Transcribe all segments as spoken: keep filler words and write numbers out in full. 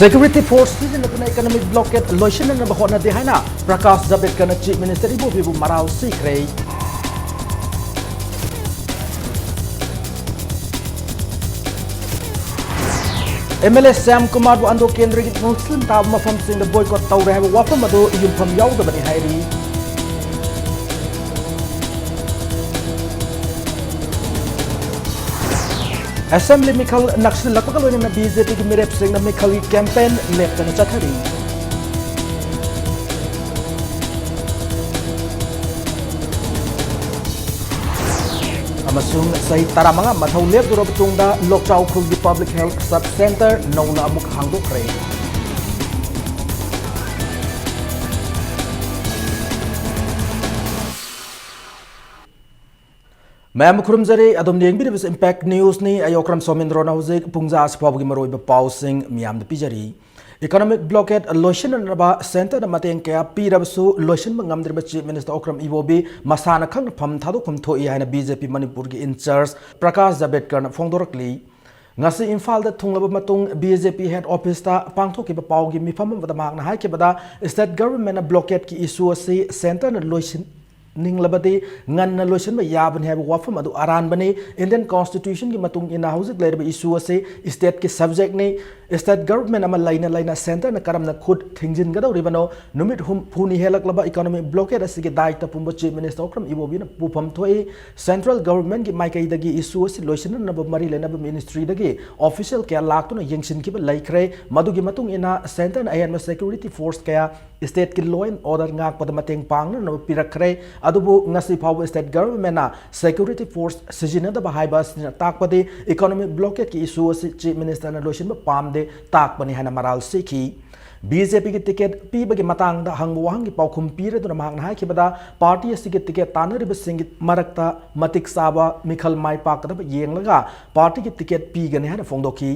Security force ꯁꯤꯖꯤꯟꯅꯗꯨꯅ economic blockade ꯂꯣꯏꯁꯤꯟꯅꯅꯕ ꯍꯣꯠꯅꯗꯦ ꯍꯥꯏꯅ Prakash ꯖꯥꯕꯦꯗꯀꯔꯅ Chief Minister ꯏꯕꯣꯕꯤꯕꯨ ꯃꯔꯥꯜ ꯁꯤꯈ꯭ꯔꯦ꯫ MLA ꯁ꯭ꯌꯥꯝ ꯀꯨꯃꯥꯔꯕꯨ ꯑꯟꯗ꯭ꯔꯣ ꯀꯦꯟꯗ꯭ꯔꯒꯤ ꯃꯨꯁꯂꯤꯝ ꯇꯥꯕ ꯃꯐꯝꯁꯤꯡꯗ boycott ꯇꯧꯔꯦ ꯍꯥꯏꯕ ꯋꯥꯐꯝ ꯑꯗꯨ ꯌꯨꯝꯐꯝ ꯌꯥꯎꯗꯕꯅꯤ ꯍꯥꯏꯔꯤ꯫ Assembly ꯃꯤꯈꯜ ꯅꯛꯁꯤꯜꯂꯛꯄꯒ ꯂꯣꯏꯅꯅ BJPꯒꯤ ꯃꯤꯔꯦꯞꯁꯤꯡꯅ ꯃꯤꯈꯜꯒꯤ campaign ꯂꯦꯞꯇꯅ ꯆꯠꯊꯔꯤ꯫ ꯑꯃꯁꯨꯡ ꯆꯍꯤ ꯇꯔꯥꯃꯉꯥ ꯃꯊꯧ ꯂꯦꯞꯂꯨꯔꯕ ꯇꯨꯡꯗ ꯂꯣꯛꯆꯥꯎ ꯈꯨꯜꯒꯤ Public Health Sub Centre ꯅꯧꯅ ꯑꯃꯨꯛ ꯍꯥꯡꯗꯣꯛꯈ꯭ꯔꯦ꯫ ꯃꯌꯥꯝꯕꯨ ꯈꯨꯔꯨꯝꯖꯔꯤ꯫ ꯑꯗꯨꯝ ꯌꯦꯡꯕꯤꯔꯤꯕꯁꯤ Impact Newsꯅꯤ꯫ ꯑꯩ ꯑꯣꯀ꯭ꯔꯝ ꯁꯣꯃꯦꯟꯗ꯭ꯔꯣꯅ ꯍꯧꯖꯤꯛ ꯄꯨꯡꯖꯥ ꯑꯁꯤ ꯐꯥꯎꯕꯒꯤ ꯃꯔꯨꯑꯣꯏꯕ ꯄꯥꯎꯁꯤꯡ ꯃꯤꯌꯥꯝꯗ ꯄꯤꯖꯔꯤ꯫ Economic blockade ꯂꯣꯏꯁꯤꯟꯅꯅꯕ centreꯅ ꯃꯇꯦꯡ ꯀꯌꯥ ꯄꯤꯔꯕꯁꯨ ꯂꯣꯏꯁꯤꯟꯕ ꯉꯝꯗ꯭ꯔꯤꯕ Chief Minister ꯑꯣꯀ꯭ꯔꯝ ꯏꯕꯣꯕꯤ ꯃꯁꯥꯅ ꯈꯪꯅ ꯐꯝ ꯊꯥꯗꯣꯛꯐꯝ ꯊꯣꯛꯏ ꯍꯥꯏꯅ BJP ꯃꯅꯤꯄꯨꯔꯒꯤ in-charge ꯄ꯭ꯔꯀꯥꯁ ꯖꯥꯕꯦꯗꯀꯔꯅ ꯐꯣꯡꯗꯣꯔꯛꯂꯤ꯫ ꯉꯁꯤ ꯏꯝꯐꯥꯜꯗ ꯊꯨꯡꯂꯕ ꯃꯇꯨꯡ BJP head officeꯇ ꯄꯥꯡꯊꯣꯛꯈꯤꯕ ꯄꯥꯎꯒꯤ ꯃꯤꯐꯝ ꯑꯃꯗ ꯃꯍꯥꯛꯅ ꯍꯥꯏꯈꯤꯕꯗ, state governmentꯅ blockadeꯀꯤ issue ꯑꯁꯤ centreꯅ ꯂꯣꯏꯁꯤꯟꯅꯤꯡꯂꯕꯗꯤ ꯉꯟꯅ ꯂꯣꯏꯁꯤꯟꯕ ꯌꯥꯕꯅꯤ ꯍꯥꯏꯕ ꯋꯥꯐꯝ ꯑꯗꯨ ꯑꯔꯥꯟꯕꯅꯤ꯫ Indian Constitutionꯒꯤ ꯃꯇꯨꯡ ꯏꯟꯅ ꯍꯧꯖꯤꯛ ꯂꯩꯔꯤꯕ issue ꯑꯁꯤ stateꯀꯤ subjectꯅꯤ꯫ State government ꯑꯃ ꯂꯩꯅ ꯂꯩꯅ centreꯅ ꯀꯔꯝꯅ ꯈꯨꯠ ꯊꯤꯡꯖꯤꯟꯒꯗꯧꯔꯤꯕꯅꯣ? ꯅꯨꯃꯤꯠ ꯍꯨꯝꯐꯨꯅꯤ ꯍꯦꯜꯂꯛꯂꯕ economic blockade ꯑꯁꯤꯒꯤ ꯗꯥꯏꯇ ꯄꯨꯝꯕ Chief Minister ꯑꯣꯀ꯭ꯔꯝ ꯏꯕꯣꯕꯤꯅ ꯄꯨꯐꯝ ꯊꯣꯛꯏ꯫ Central governmentꯀꯤ ꯃꯥꯏꯀꯩꯗꯒꯤ issue ꯑꯁꯤ ꯂꯣꯏꯁꯤꯟꯅꯅꯕ ꯃꯔꯤ ꯂꯩꯅꯕ ministryꯗꯒꯤ official ꯀꯌꯥ ꯂꯥꯛꯇꯨꯅ ꯌꯦꯡꯁꯤꯟꯈꯤꯕ ꯂꯩꯈ꯭ꯔꯦ꯫ ꯃꯗꯨꯒꯤ ꯃꯇꯨꯡ ꯏꯟꯅ centreꯅ ꯑꯍꯦꯟꯕ security force ꯀꯌꯥ stateꯀꯤ law and order ꯉꯥꯛꯄꯗ ꯃꯇꯦꯡ ꯄꯥꯡꯅꯅꯕ ꯄꯤꯔꯛꯈ꯭ꯔꯦ꯫ ꯑꯗꯨꯕꯨ ꯉꯁꯤ ꯐꯥꯎꯕ state governmentꯅ security force ꯁꯤꯖꯤꯟꯅꯗꯕ ꯍꯥꯏꯕ ꯑꯁꯤꯅ ꯇꯥꯛꯄꯗꯤ economic blockadeꯀꯤ issue ꯑꯁꯤ Chief Ministerꯅ ꯂꯣꯏꯁꯤꯟꯕ ꯄꯥꯝꯗꯦ ꯇꯥꯛꯄꯅꯤ ꯍꯥꯏꯅ ꯃꯔꯥꯜ ꯁꯤꯈꯤ꯫ BJPꯒꯤ ticket ꯄꯤꯕꯒꯤ ꯃꯇꯥꯡꯗ ꯍꯪꯕ ꯋꯥꯍꯪꯒꯤ ꯄꯥꯎꯈꯨꯝ ꯄꯤꯔꯗꯨꯅ ꯃꯍꯥꯛꯅ ꯍꯥꯏꯈꯤꯕꯗ, party ꯑꯁꯤꯒꯤ ticket ꯇꯥꯟꯅꯔꯤꯕꯁꯤꯡꯒꯤ ꯃꯔꯛꯇ ꯃꯇꯤꯛ ꯆꯥꯕ ꯃꯤꯈꯜ ꯃꯥꯏ ꯄꯥꯛꯀꯗꯕ ꯌꯦꯡꯂꯒ partyꯒꯤ ticket ꯄꯤꯒꯅꯤ ꯍꯥꯏꯅ ꯐꯣꯡꯗꯣꯛꯈꯤ꯫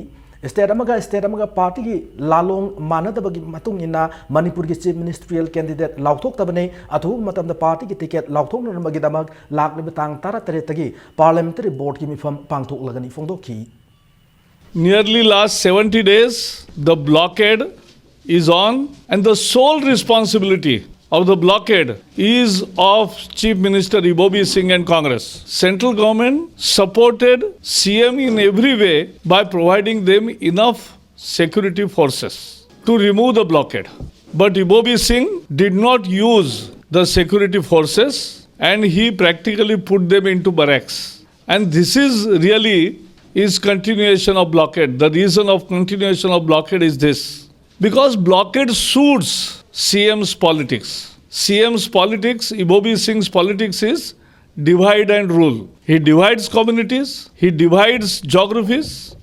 State ꯑꯃꯒ state ꯑꯃꯒ partyꯒꯤ ꯂꯥꯂꯣꯡ ꯃꯥꯟꯅꯗꯕꯒꯤ ꯃꯇꯨꯡ ꯏꯟꯅ ꯃꯅꯤꯄꯨꯔꯒꯤ Chief Ministerial candidate ꯂꯥꯎꯊꯣꯛꯇꯕꯅꯤ꯫ ꯑꯊꯨꯕ ꯃꯇꯝꯗ partyꯒꯤ ticket ꯂꯥꯎꯊꯣꯛꯅꯅꯕꯒꯤꯗꯃꯛ ꯂꯥꯛꯂꯤꯕ ꯇꯥꯡ ꯇꯔꯥꯇꯔꯦꯠꯇꯒꯤ parliamentary boardꯀꯤ ꯃꯤꯐꯝ ꯄꯥꯡꯊꯣꯛꯂꯒꯅꯤ ꯐꯣꯡꯗꯣꯛꯈꯤ꯫ Nearly last seventy days, the blockade is on, and the sole responsibility of the blockade is of Chief Minister Ibobi Singh and Congress. Central government supported C M in every way by providing them enough security forces to remove the blockade. But Ibobi Singh did not use the security forces and he practically put them into barracks. And this is really is continuation of blockade. The reason of continuation of blockade is this. Because blockade suits C M's politics. C M's politics, Ibobi Singh's politics is divide and rule. He divides communities, he divides geographies.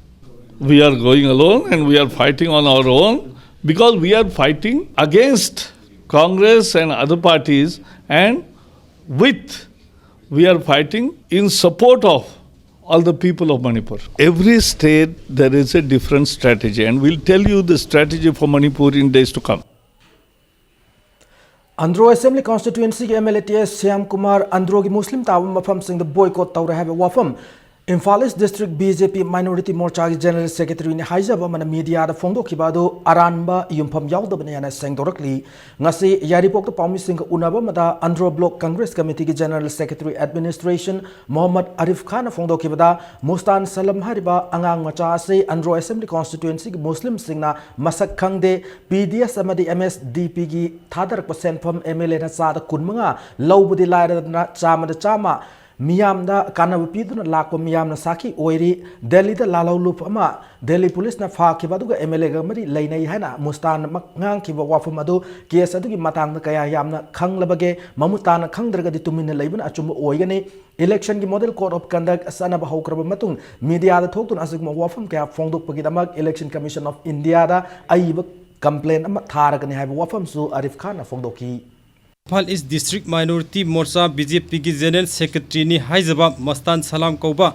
We are going alone and we are fighting on our own because we are fighting against Congress and other parties, and with we are fighting in support of all the people of Manipur. Every state there is a different strategy, and we'll tell you the strategy for Manipur in days to come. Andro assembly ꯀꯣꯟꯁꯇꯤꯇ꯭ꯋꯦꯟꯁꯤꯒꯤ M L A T S Shyam Kumar ꯑꯟꯗ꯭ꯔꯣꯒꯤ Muslim ꯇꯥꯕ ꯃꯐꯝꯁꯤꯡꯗ boycott ꯇꯧꯔꯦ ꯍꯥꯏꯕ ꯋꯥꯐꯝ Imphal east district B J P minority ꯃꯣꯔꯆꯥꯒꯤ general ꯁꯦꯀ꯭ꯔꯦꯇꯔꯤꯅ ꯍꯥꯏꯖꯕ ꯑꯃꯅ ꯃꯤꯗꯤꯌꯥꯗ ꯐꯣꯡꯗꯣꯛꯈꯤꯕ ꯑꯗꯨ ꯑꯔꯥꯟꯕ ꯌꯨꯝꯐꯝ ꯌꯥꯎꯗꯕꯅꯤ ꯍꯥꯏꯅ ꯁꯦꯡꯗꯣꯔꯛꯂꯤ꯫ ꯉꯁꯤ ꯌꯥꯏꯔꯤꯄꯣꯛꯇ ꯄꯥꯎꯃꯤꯁꯤꯡꯒ ꯎꯅꯕ ꯑꯃꯗ ꯑꯟꯗ꯭ꯔꯣ ꯕ꯭ꯂꯣꯛ ꯀꯪꯒ꯭ꯔꯦꯁ ꯀꯃꯤꯇꯤꯒꯤ general secretary administration Mohammad Arif ꯈꯥꯟꯅ ꯐꯣꯡꯗꯣꯛꯈꯤꯕꯗ, ꯃꯨꯁꯇꯥꯟ ꯁꯂꯝ ꯍꯥꯏꯔꯤꯕ ꯑꯉꯥꯡ ꯃꯆꯥ ꯑꯁꯤ ꯑꯟꯗ꯭ꯔꯣ ꯑꯦꯁꯦꯝꯕ꯭ꯂꯤ ꯀꯣꯟꯁꯇꯤꯇ꯭ꯋꯦꯟꯁꯤꯒꯤ ꯃꯨꯁꯂꯤꯝꯁꯤꯡꯅ ꯃꯁꯛ ꯈꯪꯗꯦ, ꯄꯤ ꯗꯤ ꯑꯦꯁ ꯑꯃꯗꯤ ꯑꯦꯝ ꯑꯦꯁ ꯗꯤ ꯄꯤꯒꯤ ꯊꯥꯗꯔꯛꯄ ꯁꯦꯟꯐꯝ ꯑꯦꯝ ꯑꯦꯜ ꯑꯦꯅ ꯆꯥꯗ ꯀꯨꯟꯃꯉꯥ ꯂꯧꯕꯗꯤ ꯂꯥꯏꯔꯗꯅ ꯆꯥꯝꯃꯗ ꯆꯥꯝꯃ ꯃꯤꯌꯥꯝꯗ ꯀꯥꯟꯅꯕ ꯄꯤꯗꯨꯅ ꯂꯥꯛꯄ ꯃꯤꯌꯥꯝꯅ ꯁꯥꯈꯤ ꯑꯣꯏꯔꯤ꯫ ꯗꯦꯜꯂꯤꯗ ꯂꯥꯜꯍꯧꯂꯨꯞ ꯑꯃ ꯗꯦꯜꯂꯤ ꯄꯨꯂꯤꯁꯅ ꯐꯥꯈꯤꯕ ꯑꯗꯨꯒ ꯑꯦꯝ ꯑꯦꯜ ꯑꯦꯒ ꯃꯔꯤ ꯂꯩꯅꯩ ꯍꯥꯏꯅ ꯃꯨꯁꯇꯥꯟꯅ ꯉꯥꯡꯈꯤꯕ ꯋꯥꯐꯝ ꯑꯗꯨ, ꯀꯦꯁ ꯑꯗꯨꯒꯤ ꯃꯇꯥꯡꯗ ꯀꯌꯥ ꯌꯥꯝꯅ ꯈꯪꯂꯕꯒꯦ? ꯃꯃꯨꯠ ꯇꯥꯅ ꯈꯪꯗ꯭ꯔꯒꯗꯤ ꯇꯨꯃꯤꯟꯅ ꯂꯩꯕꯅ ꯑꯆꯨꯝꯕ ꯑꯣꯏꯒꯅꯤ꯫ ꯏꯂꯦꯛꯁꯟꯒꯤ ꯃꯣꯗꯦꯜ ꯀꯣꯗ ꯑꯣꯐ ꯀꯟꯗꯛ ꯆꯠꯅꯕ ꯍꯧꯈ꯭ꯔꯕ ꯃꯇꯨꯡ ꯃꯤꯗꯤꯌꯥꯗ ꯊꯣꯛꯇꯨꯅ ꯑꯁꯤꯒꯨꯝꯕ ꯋꯥꯐꯝ ꯀꯌꯥ ꯐꯣꯡꯗꯣꯛꯄꯒꯤꯗꯃꯛ ꯏꯂꯦꯛꯁꯟ ꯀꯃꯤꯁꯟ ꯑꯣꯐ ꯏꯟꯗꯤꯌꯥꯗ ꯑꯏꯕ ꯀꯝꯄ꯭ꯂꯦꯟ ꯑꯃ ꯊꯥꯔꯒꯅꯤ ꯍꯥꯏꯕ ꯋꯥꯐꯝꯁꯨ ꯑꯔꯤꯐ ꯈꯥꯟꯅ ꯐꯣꯡꯗꯣꯛꯈꯤ꯫ Imphal east district minority ꯃꯣꯔꯆꯥ B J ꯄꯤꯒꯤ ꯖꯦꯅꯔꯦꯜ ꯁꯦꯀ꯭ꯔꯦꯇꯔꯤꯅꯤ ꯍꯥꯏꯖꯕ ꯃꯁꯇꯥꯟ ꯁꯂꯥꯝ ꯀꯧꯕ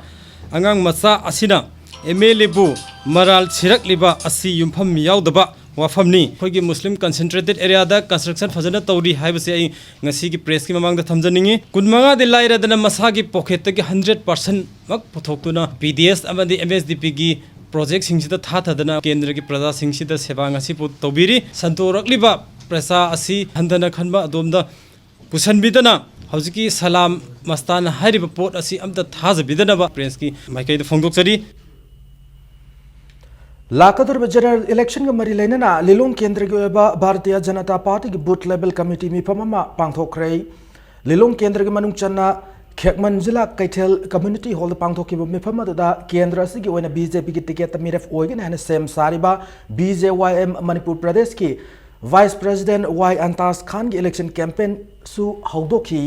ꯑꯉꯥꯡ ꯃꯆꯥ ꯑꯁꯤꯅ ꯑꯦꯝ ꯑꯦꯜ ꯑꯦꯕꯨ ꯃꯔꯥꯜ ꯁꯤꯔꯛꯂꯤꯕ ꯑꯁꯤ ꯌꯨꯝꯐꯝ ꯌꯥꯎꯗꯕ ꯋꯥꯐꯝꯅꯤ꯫ ꯑꯩꯈꯣꯏꯒꯤ ꯃꯨꯁꯂꯤꯝ ꯀꯟꯁꯦꯟꯇ꯭ꯔꯦꯇꯦꯠ ꯑꯦꯔꯤꯌꯥꯗ ꯀꯟꯁꯇ꯭ꯔꯛꯁꯟ ꯐꯖꯅ ꯇꯧꯔꯤ ꯍꯥꯏꯕꯁꯤ ꯑꯩ ꯉꯁꯤꯒꯤ ꯄ꯭ꯔꯦꯁꯀꯤ ꯃꯃꯥꯡꯗ ꯊꯝꯖꯅꯤꯡꯉꯤ꯫ ꯀꯨꯟꯃꯉꯥꯗꯤ ꯂꯥꯏꯔꯗꯅ ꯃꯁꯥꯒꯤ ꯄꯣꯀꯦꯠꯇꯒꯤ ꯍꯟꯗ꯭ꯔꯦꯠ ꯄꯥꯔꯁꯦꯟꯃꯛ ꯄꯨꯊꯣꯛꯇꯨꯅ ꯄꯤ ꯗꯤ ꯑꯦꯁ ꯑꯃꯗꯤ ꯑꯦꯝ ꯑꯦꯁ ꯗꯤ ꯄꯤꯒꯤ ꯄ꯭ꯔꯣꯖꯦꯛꯁꯤꯡꯁꯤꯗ ꯊꯥꯊꯗꯅ ꯀꯦꯟꯗ꯭ꯔꯒꯤ ꯄ꯭ꯔꯖꯥꯁꯤꯡꯁꯤꯗ ꯁꯦꯕꯥ ꯉꯁꯤꯐꯥꯎ ꯇꯧꯕꯤꯔꯤ꯫ ꯁꯟꯗꯣꯔꯛꯂꯤꯕ ꯄ꯭ꯔꯖꯥ ꯑꯁꯤ ꯍꯟꯊꯅ ꯈꯟꯕ ꯑꯗꯣꯝꯗ ꯄꯨꯁꯟꯕꯤꯗꯅ ꯍꯧꯖꯤꯛꯀꯤ ꯁꯂꯥꯝ ꯃꯁꯇꯥꯟ ꯍꯥꯏꯔꯤꯕ ꯄꯣꯠ ꯑꯁꯤ ꯑꯝꯇ ꯊꯥꯖꯕꯤꯗꯅꯕ ꯄ꯭ꯔꯦꯁꯀꯤ ꯃꯥꯏꯀꯩꯗ ꯐꯣꯡꯗꯣꯛꯆꯔꯤ꯫ ꯂꯥꯛꯀꯗꯧꯔꯤꯕ ꯖꯦꯅꯔꯦꯜ ꯏꯂꯦꯛꯁꯟꯒ ꯃꯔꯤ ꯂꯩꯅꯅ ꯂꯤꯂꯣꯡ ꯀꯦꯟꯗ꯭ꯔꯒꯤ ꯑꯣꯏꯕ ꯚꯥꯔꯇꯤꯌ ꯖꯅꯇꯥ ꯄꯥꯔꯇꯤꯒꯤ ꯕꯨꯊ ꯂꯦꯚꯦꯜ ꯀꯃꯤꯇꯤ ꯃꯤꯐꯝ ꯑꯃ ꯄꯥꯡꯊꯣꯛꯈ꯭ꯔꯦ꯫ ꯂꯤꯂꯣꯡ ꯀꯦꯟꯗ꯭ꯔꯒꯤ ꯃꯅꯨꯡ ꯆꯟꯅ ꯈꯦꯛꯃꯟ ꯖꯤꯂꯥ ꯀꯩꯊꯦꯜ ꯀꯝꯃ꯭ꯌꯨꯅꯤꯇꯤ ꯍꯣꯜꯗ ꯄꯥꯡꯊꯣꯛꯈꯤꯕ ꯃꯤꯐꯝ ꯑꯗꯨꯗ ꯀꯦꯟꯗ꯭ꯔ ꯑꯁꯤꯒꯤ ꯑꯣꯏꯅ ꯕꯤꯖꯦꯄꯤꯒꯤ ꯇꯤꯀꯦꯠꯇ ꯃꯤꯔꯦꯞ ꯑꯣꯏꯒꯅꯤ ꯍꯥꯏꯅ ꯁꯦꯝ ꯁꯥꯔꯤꯕ ꯕꯤꯖꯦꯋꯥꯏꯑꯦꯝ ꯃꯅꯤꯄꯨꯔ ꯄ꯭ꯔꯗꯦꯁꯀꯤ ꯚꯥꯏꯁ ꯄ꯭ꯔꯦꯁꯤꯗꯦꯟꯠ ꯋꯥꯏ ꯑꯟꯇꯥꯖ ꯈꯥꯟꯒꯤ ꯏꯂꯦꯛꯁꯟ ꯀꯦꯝꯄꯦꯟꯁꯨ ꯍꯧꯗꯣꯛꯈꯤ꯫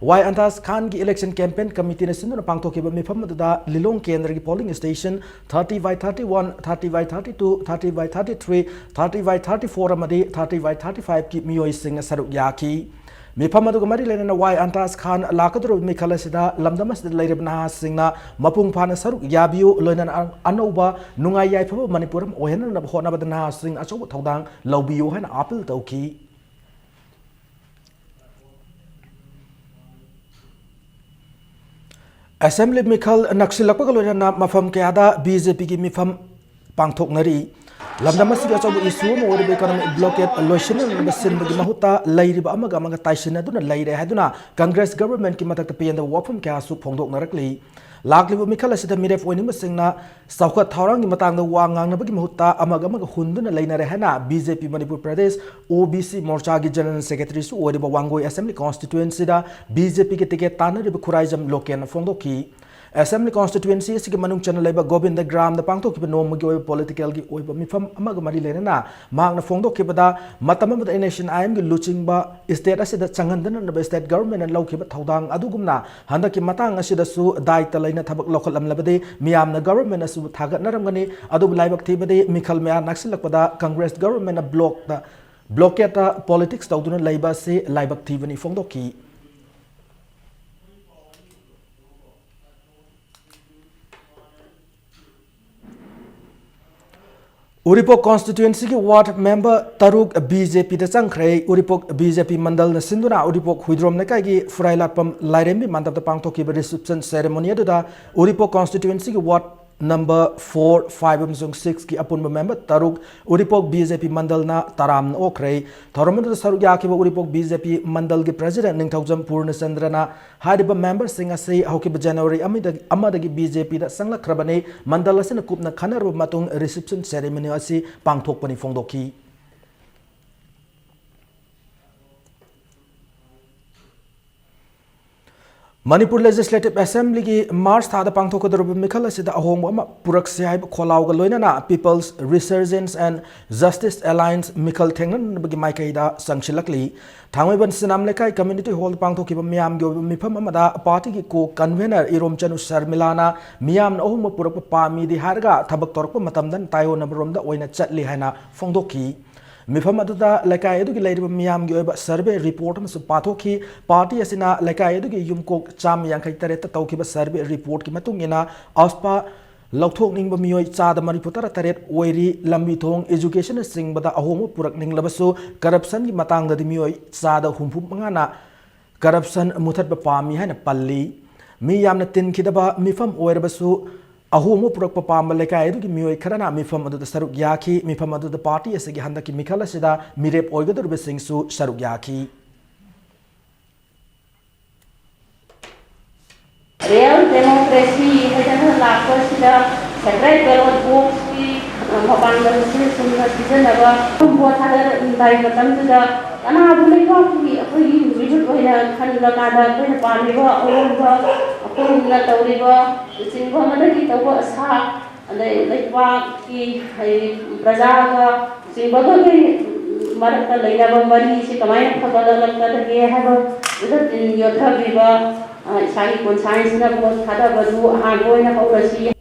ꯋꯥꯏ ꯑꯟꯇꯥꯖ ꯈꯥꯟꯒꯤ ꯏꯂꯦꯛꯁꯟ ꯀꯦꯝꯄꯦꯟ ꯀꯃꯤꯇꯤꯅ ꯁꯤꯟꯗꯨꯅ ꯄꯥꯡꯊꯣꯛꯈꯤꯕ ꯃꯤꯐꯝ ꯑꯗꯨꯗ ꯂꯤꯂꯣꯡ ꯀꯦꯟꯗ꯭ꯔꯒꯤ polling station thirty by thirty one, thirty by thirty two, thirty by thirty three, thirty by thirty four ꯑꯃꯗꯤ thirty by thirty fiveꯀꯤ ꯃꯤꯑꯣꯏꯁꯤꯡꯅ ꯁꯔꯨꯛ ꯌꯥꯈꯤ꯫ ꯃꯤꯐꯝ ꯑꯗꯨꯒ ꯃꯔꯤ ꯂꯩꯅꯅ ꯋꯥꯏ ꯑꯟꯇꯥꯖ ꯈꯥꯟ ꯂꯥꯛꯀꯗꯧꯔꯤꯕ ꯃꯤꯈꯜ ꯑꯁꯤꯗ ꯂꯝꯗꯝ ꯑꯁꯤꯗ ꯂꯩꯔꯤꯕ ꯅꯍꯥꯁꯤꯡꯅ ꯃꯄꯨꯡ ꯐꯥꯅ ꯁꯔꯨꯛ ꯌꯥꯕꯤꯌꯨ, ꯂꯣꯏꯅꯅ ꯑꯅꯧꯕ ꯅꯨꯡꯉꯥꯏ ꯌꯥꯏꯐꯕ ꯃꯅꯤꯄꯨꯔ ꯑꯃ ꯑꯣꯏꯍꯟꯅꯕ ꯍꯣꯠꯅꯕꯗ ꯅꯍꯥꯁꯤꯡ ꯑꯆꯧꯕ ꯊꯧꯗꯥꯡ ꯂꯧꯕꯤꯌꯨ ꯍꯥꯏꯅ ꯑꯥꯄꯤꯜ ꯇꯧꯈꯤ꯫ ꯑꯦꯁꯦꯝꯕ꯭ꯂꯤ ꯃꯤꯈꯜ ꯅꯛꯁꯤꯜꯂꯛꯄꯒ ꯂꯣꯏꯅꯅ ꯃꯐꯝ ꯀꯌꯥꯗ ꯕꯤꯖꯦꯄꯤꯒꯤ ꯃꯤꯐꯝ ꯄꯥꯡꯊꯣꯛꯅꯔꯤ꯫ ꯂꯝꯗꯝ ꯑꯁꯤꯒꯤ ꯑꯆꯧꯕ ꯏꯁꯨ ꯑꯃ ꯑꯣꯏꯔꯤꯕ ꯏꯀꯣꯅꯣꯃꯤꯛ ꯕ꯭ꯂꯣꯀꯦꯠ ꯂꯣꯏꯁꯤꯟꯅꯅꯕ ꯁꯤꯟꯕꯒꯤ ꯃꯍꯨꯠꯇ ꯂꯩꯔꯤꯕ ꯑꯃꯒ ꯑꯃꯒ ꯇꯥꯏꯁꯤꯟꯅꯗꯨꯅ ꯂꯩꯔꯦ ꯍꯥꯏꯗꯨꯅ ꯀꯪꯒ꯭ꯔꯦꯁ ꯒꯚꯔꯟꯃꯦꯟꯠꯀꯤ ꯃꯊꯛꯇ ꯄꯦꯟꯗꯕ ꯋꯥꯐꯝ ꯀꯌꯥꯁꯨ ꯐꯣꯡꯗꯣꯛꯅꯔꯛꯂꯤ꯫ ꯂꯥꯛꯂꯤꯕ ꯃꯤꯈꯜ ꯑꯁꯤꯗ ꯃꯤꯔꯦꯞ ꯑꯣꯏꯅꯤꯡꯕꯁꯤꯡꯅ ꯆꯥꯎꯈꯠ ꯊꯧꯔꯥꯡꯒꯤ ꯃꯇꯥꯡꯗ ꯋꯥ ꯉꯥꯡꯅꯕꯒꯤ ꯃꯍꯨꯠꯇ ꯑꯃꯒ ꯑꯃꯒ ꯍꯨꯟꯗꯨꯅ ꯂꯩꯅꯔꯦ ꯍꯥꯏꯅ ꯕꯤꯖꯦꯄꯤ ꯃꯅꯤꯄꯨꯔ ꯄ꯭ꯔꯗꯦꯁ ꯑꯣ ꯕꯤ ꯁꯤ ꯃꯣꯔꯆꯥꯒꯤ ꯖꯦꯅꯔꯦꯜ ꯁꯦꯀ꯭ꯔꯦꯇꯔꯤꯁꯨ ꯑꯣꯏꯔꯤꯕ ꯋꯥꯡꯒꯣꯏ ꯑꯦꯁꯦꯝꯕ꯭ꯂꯤ ꯀꯣꯟꯁꯇꯤꯇ꯭ꯋꯦꯟꯁꯤꯗ ꯕꯤꯖꯦꯄꯤꯒꯤ ꯇꯤꯀꯦꯠ ꯇꯥꯟꯅꯔꯤꯕ ꯈꯨꯔꯥꯏꯖꯝ ꯂꯣꯀꯦꯟꯅ ꯐꯣꯡꯗꯣꯛꯈꯤ꯫ ꯑꯦꯁꯦꯝꯕ꯭ꯂꯤ ꯀꯣꯟꯁꯇꯤꯇ꯭ꯋꯦꯟꯁꯤ ꯑꯁꯤꯒꯤ ꯃꯅꯨꯡ ꯆꯟꯅ ꯂꯩꯕ ꯒꯣꯕꯤꯟꯗ ꯒ꯭ꯔꯥꯝꯗ ꯄꯥꯡꯊꯣꯛꯈꯤꯕ ꯅꯣꯡꯃꯒꯤ ꯑꯣꯏꯕ ꯄꯣꯂꯤꯇꯤꯀꯦꯜꯒꯤ ꯑꯣꯏꯕ ꯃꯤꯐꯝ ꯑꯃꯒ ꯃꯔꯤ ꯂꯩꯅꯅ ꯃꯍꯥꯛꯅ ꯐꯣꯡꯗꯣꯛꯈꯤꯕꯗ, ꯃꯇꯝ ꯑꯃꯗ ꯑꯦꯟ ꯑꯦꯁ ꯁꯤ ꯑꯥꯏ ꯑꯦꯝꯒꯤ ꯂꯨꯆꯤꯡꯕ ꯁ꯭ꯇꯦꯠ ꯑꯁꯤꯗ ꯆꯪꯍꯟꯗꯅꯕ ꯁ꯭ꯇꯦꯠ ꯒꯚꯔꯟꯃꯦꯟꯠꯅ ꯂꯧꯈꯤꯕ ꯊꯧꯗꯥꯡ ꯑꯗꯨꯒꯨꯝꯅ ꯍꯟꯗꯛꯀꯤ ꯃꯇꯥꯡ ꯑꯁꯤꯗꯁꯨ ꯗꯥꯏꯇ ꯂꯩꯅ ꯊꯕꯛ ꯂꯧꯈꯠꯂꯝꯂꯕꯗꯤ ꯃꯤꯌꯥꯝꯅ ꯒꯚꯔꯟꯃꯦꯟꯠ ꯑꯁꯤꯕꯨ ꯊꯥꯒꯠꯅꯔꯝꯒꯅꯤ꯫ ꯑꯗꯨꯕꯨ ꯂꯥꯏꯕꯛ ꯊꯤꯕꯗꯤ ꯃꯤꯈꯜ ꯃꯌꯥ ꯅꯛꯁꯤꯜꯂꯛꯄꯗ ꯀꯪꯒ꯭ꯔꯦꯁ ꯒꯚꯔꯟꯃꯦꯟꯠꯅ ꯕ꯭ꯂꯣꯛꯇ, ꯕ꯭ꯂꯣꯀꯦꯠꯇ ꯄꯣꯂꯤꯇꯤꯛꯁ ꯇꯧꯗꯨꯅ ꯂꯩꯕ ꯑꯁꯤ ꯂꯥꯏꯕꯛ ꯊꯤꯕꯅꯤ ꯐꯣꯡꯗꯣꯛꯈꯤ꯫ ꯎꯔꯤꯄꯣꯛ ꯀꯣꯟꯁꯇꯤꯇ꯭ꯋꯦꯟꯁꯤꯒꯤ ꯋꯥꯔꯗ ꯃꯦꯝꯕꯔ ꯇꯔꯨꯛ ꯕꯤꯖꯦꯄꯤꯗ ꯆꯪꯈ꯭ꯔꯦ꯫ ꯎꯔꯤꯄꯣꯛ ꯕꯤꯖꯦꯄꯤ ꯃꯟꯗꯜꯅ ꯁꯤꯟꯗꯨꯅ ꯎꯔꯤꯄꯣꯛ ꯍꯨꯏꯗ꯭ꯔꯣꯝ ꯂꯩꯀꯥꯏꯒꯤ ꯐꯨꯔꯥꯏꯂꯥꯠꯄꯝ ꯂꯥꯏꯔꯦꯝꯕꯤ ꯃꯟꯗꯞꯇ ꯄꯥꯡꯊꯣꯛꯈꯤꯕ ꯔꯤꯁꯤꯞꯁꯟ ꯁꯦꯔꯦꯃꯣꯅꯤ ꯑꯗꯨꯗ ꯎꯔꯤꯄꯣꯛ ꯀꯣꯟꯁꯇꯤꯇ꯭ꯋꯦꯟꯁꯤꯒꯤ ꯋꯥꯔꯗ number four, five ꯑꯃꯁꯨꯡ six ꯀꯤ ꯑꯄꯨꯟꯕ member ꯇꯔꯨꯛ, ꯎꯔꯤꯄꯣꯛ B J P ꯃꯟꯗꯜꯅ ꯇꯔꯥꯝꯅ ꯑꯣꯛꯈ꯭ꯔꯦ꯫ ꯊꯧꯔꯝ ꯑꯗꯨꯗ ꯁꯔꯨꯛ ꯌꯥꯈꯤꯕ ꯎꯔꯤꯄꯣꯛ B J P ꯃꯟꯗꯜꯒꯤ president ꯅꯤꯡꯊꯧꯖꯝ ꯄꯨꯔꯅꯆꯟꯗ꯭ꯔꯅ ꯍꯥꯏꯔꯤꯕ memberꯁꯤꯡ ꯑꯁꯤ ꯍꯧꯈꯤꯕ January ꯑꯃꯗꯒꯤ B J Pꯗ ꯆꯪꯂꯛꯈ꯭ꯔꯕꯅꯤ꯫ ꯃꯟꯗꯜ ꯑꯁꯤꯅ ꯀꯨꯞꯅ ꯈꯟꯅꯔꯕ ꯃꯇꯨꯡ reception ceremony ꯑꯁꯤ ꯄꯥꯡꯊꯣꯛꯄꯅꯤ ꯐꯣꯡꯗꯣꯛꯈꯤ꯫ ꯃꯅꯤꯄꯨꯔ Legislative Assemblyꯒꯤ March ꯊꯥꯗ ꯄꯥꯡꯊꯣꯛꯀꯗꯧꯔꯤꯕ ꯃꯤꯈꯜ ꯑꯁꯤꯗ ꯑꯍꯣꯡꯕ ꯑꯃ ꯄꯨꯔꯛꯁꯤ ꯍꯥꯏꯕ ꯈꯣꯜꯂꯥꯎꯒ ꯂꯣꯏꯅꯅ People's Resurgence and Justice Alliance ꯃꯤꯈꯜ ꯊꯦꯡꯅꯅꯕꯒꯤ ꯃꯥꯏꯀꯩꯗ ꯆꯪꯁꯤꯜꯂꯛꯂꯤ꯫ ꯊꯥꯡꯃꯩꯕꯟ ꯁꯤꯅꯥꯝ ꯂꯩꯀꯥꯏ community hall ꯄꯥꯡꯊꯣꯛꯈꯤꯕ ꯃꯤꯌꯥꯝꯒꯤ ꯑꯣꯏꯕ ꯃꯤꯐꯝ ꯑꯃꯗ partyꯒꯤ co-convener ꯏꯔꯣꯝꯆꯅꯨ ꯁꯔꯃꯤꯂꯥꯅ ꯃꯤꯌꯥꯝꯅ ꯑꯍꯣꯡꯕ ꯄꯨꯔꯛꯄ ꯄꯥꯝꯃꯤꯗꯤ ꯍꯥꯏꯔꯒ ꯊꯕꯛ ꯇꯧꯔꯛꯄ ꯃꯇꯝꯗ ꯇꯥꯏꯑꯣꯟꯅꯕꯔꯣꯝꯗ ꯑꯣꯏꯅ ꯆꯠꯂꯤ ꯍꯥꯏꯅ ꯐꯣꯡꯗꯣꯛꯈꯤ꯫ ꯃꯤꯐꯝ ꯑꯗꯨꯗ ꯂꯩꯀꯥꯏ ꯑꯗꯨꯒꯤ ꯂꯩꯔꯤꯕ ꯃꯤꯌꯥꯝꯒꯤ ꯑꯣꯏꯕ survey report ꯑꯃꯁꯨ ꯄꯥꯊꯣꯛꯈꯤ꯫ Party ꯑꯁꯤꯅ ꯂꯩꯀꯥꯏ ꯑꯗꯨꯒꯤ ꯌꯨꯝꯀꯣꯛ ꯆꯥꯝꯃ ꯌꯥꯡꯈꯩ ꯇꯔꯦꯠꯇ ꯇꯧꯈꯤꯕ survey reportꯀꯤ ꯃꯇꯨꯡ ꯏꯟꯅ, ꯑꯁꯄꯥ, ꯂꯧꯊꯣꯛꯅꯤꯡꯕ ꯃꯤꯑꯣꯏ ꯆꯥꯗ ꯃꯔꯤꯐꯨ ꯇꯔꯥ ꯇꯔꯦꯠ ꯑꯣꯏꯔꯤ꯫ ꯂꯝꯕꯤ ꯊꯣꯡ, educationꯅꯆꯤꯡꯕꯗ ꯑꯍꯣꯡꯕ ꯄꯨꯔꯛꯅꯤꯡꯂꯕꯁꯨ, corruptionꯒꯤ ꯃꯇꯥꯡꯗꯗꯤ ꯃꯤꯑꯣꯏ ꯆꯥꯗ ꯍꯨꯝꯐꯨ ꯃꯉꯥꯅ corruption ꯃꯨꯊꯠꯄ ꯄꯥꯝꯃꯤ ꯍꯥꯏꯅ ꯄꯜꯂꯤ꯫ ꯃꯤ ꯌꯥꯝꯅ ꯇꯤꯟꯈꯤꯗꯕ ꯃꯤꯐꯝ ꯑꯣꯏꯔꯕꯁꯨ, ꯑꯍꯣꯡꯕ ꯄꯨꯔꯛꯄ ꯄꯥꯝꯕ ꯂꯩꯀꯥꯏ ꯑꯗꯨꯒꯤ ꯃꯤꯑꯣꯏ ꯈꯔꯅ ꯃꯤꯐꯝ ꯑꯗꯨꯗ ꯁꯔꯨꯛ ꯌꯥꯈꯤ꯫ ꯃꯤꯐꯝ ꯑꯗꯨꯗ party ꯑꯁꯤꯒꯤ ꯍꯟꯗꯛꯀꯤ ꯃꯤꯈꯜ ꯑꯁꯤꯗ ꯃꯤꯔꯦꯞ ꯑꯣꯏꯒꯗꯧꯔꯤꯕꯁꯤꯡꯁꯨ ꯁꯔꯨꯛ ꯌꯥꯈꯤ꯫ Real democracy ꯍꯥꯏꯗꯅ ꯂꯥꯛꯄꯁꯤꯗ separate ballot boxꯀꯤ, ꯑ, ꯃꯄꯥꯡꯒꯜꯁꯦ ꯆꯨꯝꯅ ꯁꯤꯖꯤꯟꯅꯕ, vote ꯊꯥꯗꯔꯝꯗꯥꯏ ꯃꯇꯝꯗꯨꯗ ꯀꯅꯥꯕꯨ ꯂꯩꯕꯥꯛꯀꯤ ꯑꯩꯈꯣꯏꯒꯤ ꯃꯤꯍꯨꯠ ꯑꯣꯏꯅ ꯈꯟꯕ ꯀꯥꯟꯗ ꯑꯩꯈꯣꯏꯅ ꯄꯥꯝꯂꯤꯕ ꯑꯑꯣꯟꯕ, ꯑꯩꯈꯣꯏꯅ ꯇꯧꯔꯤꯕ ꯂꯨꯆꯤꯡꯕ ꯑꯃꯗꯒꯤ ꯇꯧꯕ ꯑꯁꯥ, ꯑꯗꯩ ꯂꯩꯕꯥꯛꯀꯤ, ꯍꯥꯏꯗꯤ, ꯄ꯭ꯔꯖꯥꯒ ꯂꯨꯆꯤꯡꯕꯒꯒꯤ ꯃꯔꯛꯇ ꯂꯩꯅꯕ ꯃꯔꯤꯁꯤ ꯀꯃꯥꯏꯅ ꯐꯒꯠꯂꯛꯀꯗꯒꯦ ꯍꯥꯏꯕꯗꯨꯗ ꯇꯤꯟ ꯌꯣꯠꯊꯕꯤꯕ, ꯑ, ꯏꯁꯥꯒꯤ conscienceꯅ vote ꯊꯥꯗꯕꯗꯨ ꯑꯍꯥꯟꯕ ꯑꯣꯏꯅ ꯍꯧꯔꯁꯤ꯫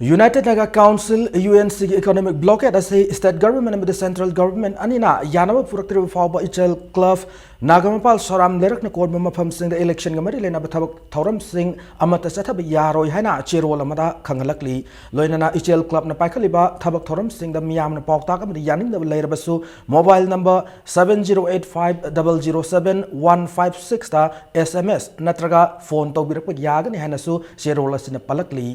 United Naga Council, U N C ꯒꯤ economic blockade ꯑꯁꯤ state government ꯑꯃꯗꯤ central government ꯑꯅꯤꯅ ꯌꯥꯅꯕ ꯄꯨꯔꯛꯇ꯭ꯔꯤꯕ ꯐꯥꯎꯕ ꯏꯆꯦꯜ club, ꯅꯥꯒꯥꯃꯄꯥꯜ ꯁꯣꯔꯥꯝ ꯂꯩꯔꯛꯅ ꯀꯣꯟꯕ ꯃꯐꯝꯁꯤꯡꯗ election ꯒ ꯃꯔꯤ ꯂꯩꯅꯕ ꯊꯕꯛ ꯊꯧꯔꯝꯁꯤꯡ ꯑꯃꯠꯇ ꯆꯠꯊꯕ ꯌꯥꯔꯣꯏ ꯍꯥꯏꯅ ꯆꯦꯔꯣꯜ ꯑꯃꯗ ꯈꯪꯍꯜꯂꯛꯂꯤ꯫ ꯂꯣꯏꯅꯅ ꯏꯆꯦꯜ club ꯅ ꯄꯥꯏꯈꯠꯂꯤꯕ ꯊꯕꯛ ꯊꯧꯔꯝꯁꯤꯡꯗ ꯃꯤꯌꯥꯝꯅ ꯄꯥꯎꯇꯥꯛ ꯑꯃꯗꯤ ꯌꯥꯅꯤꯡꯗꯕ ꯂꯩꯔꯕꯁꯨ mobile number seven zero eight five double zero seven one five six ꯇ S M S ꯅꯠꯇ꯭ꯔꯒ phone ꯇꯧꯕꯤꯔꯛꯄ ꯌꯥꯒꯅꯤ ꯍꯥꯏꯅꯁꯨ ꯆꯦꯔꯣꯜ ꯑꯁꯤꯅ ꯄꯜꯂꯛꯂꯤ꯫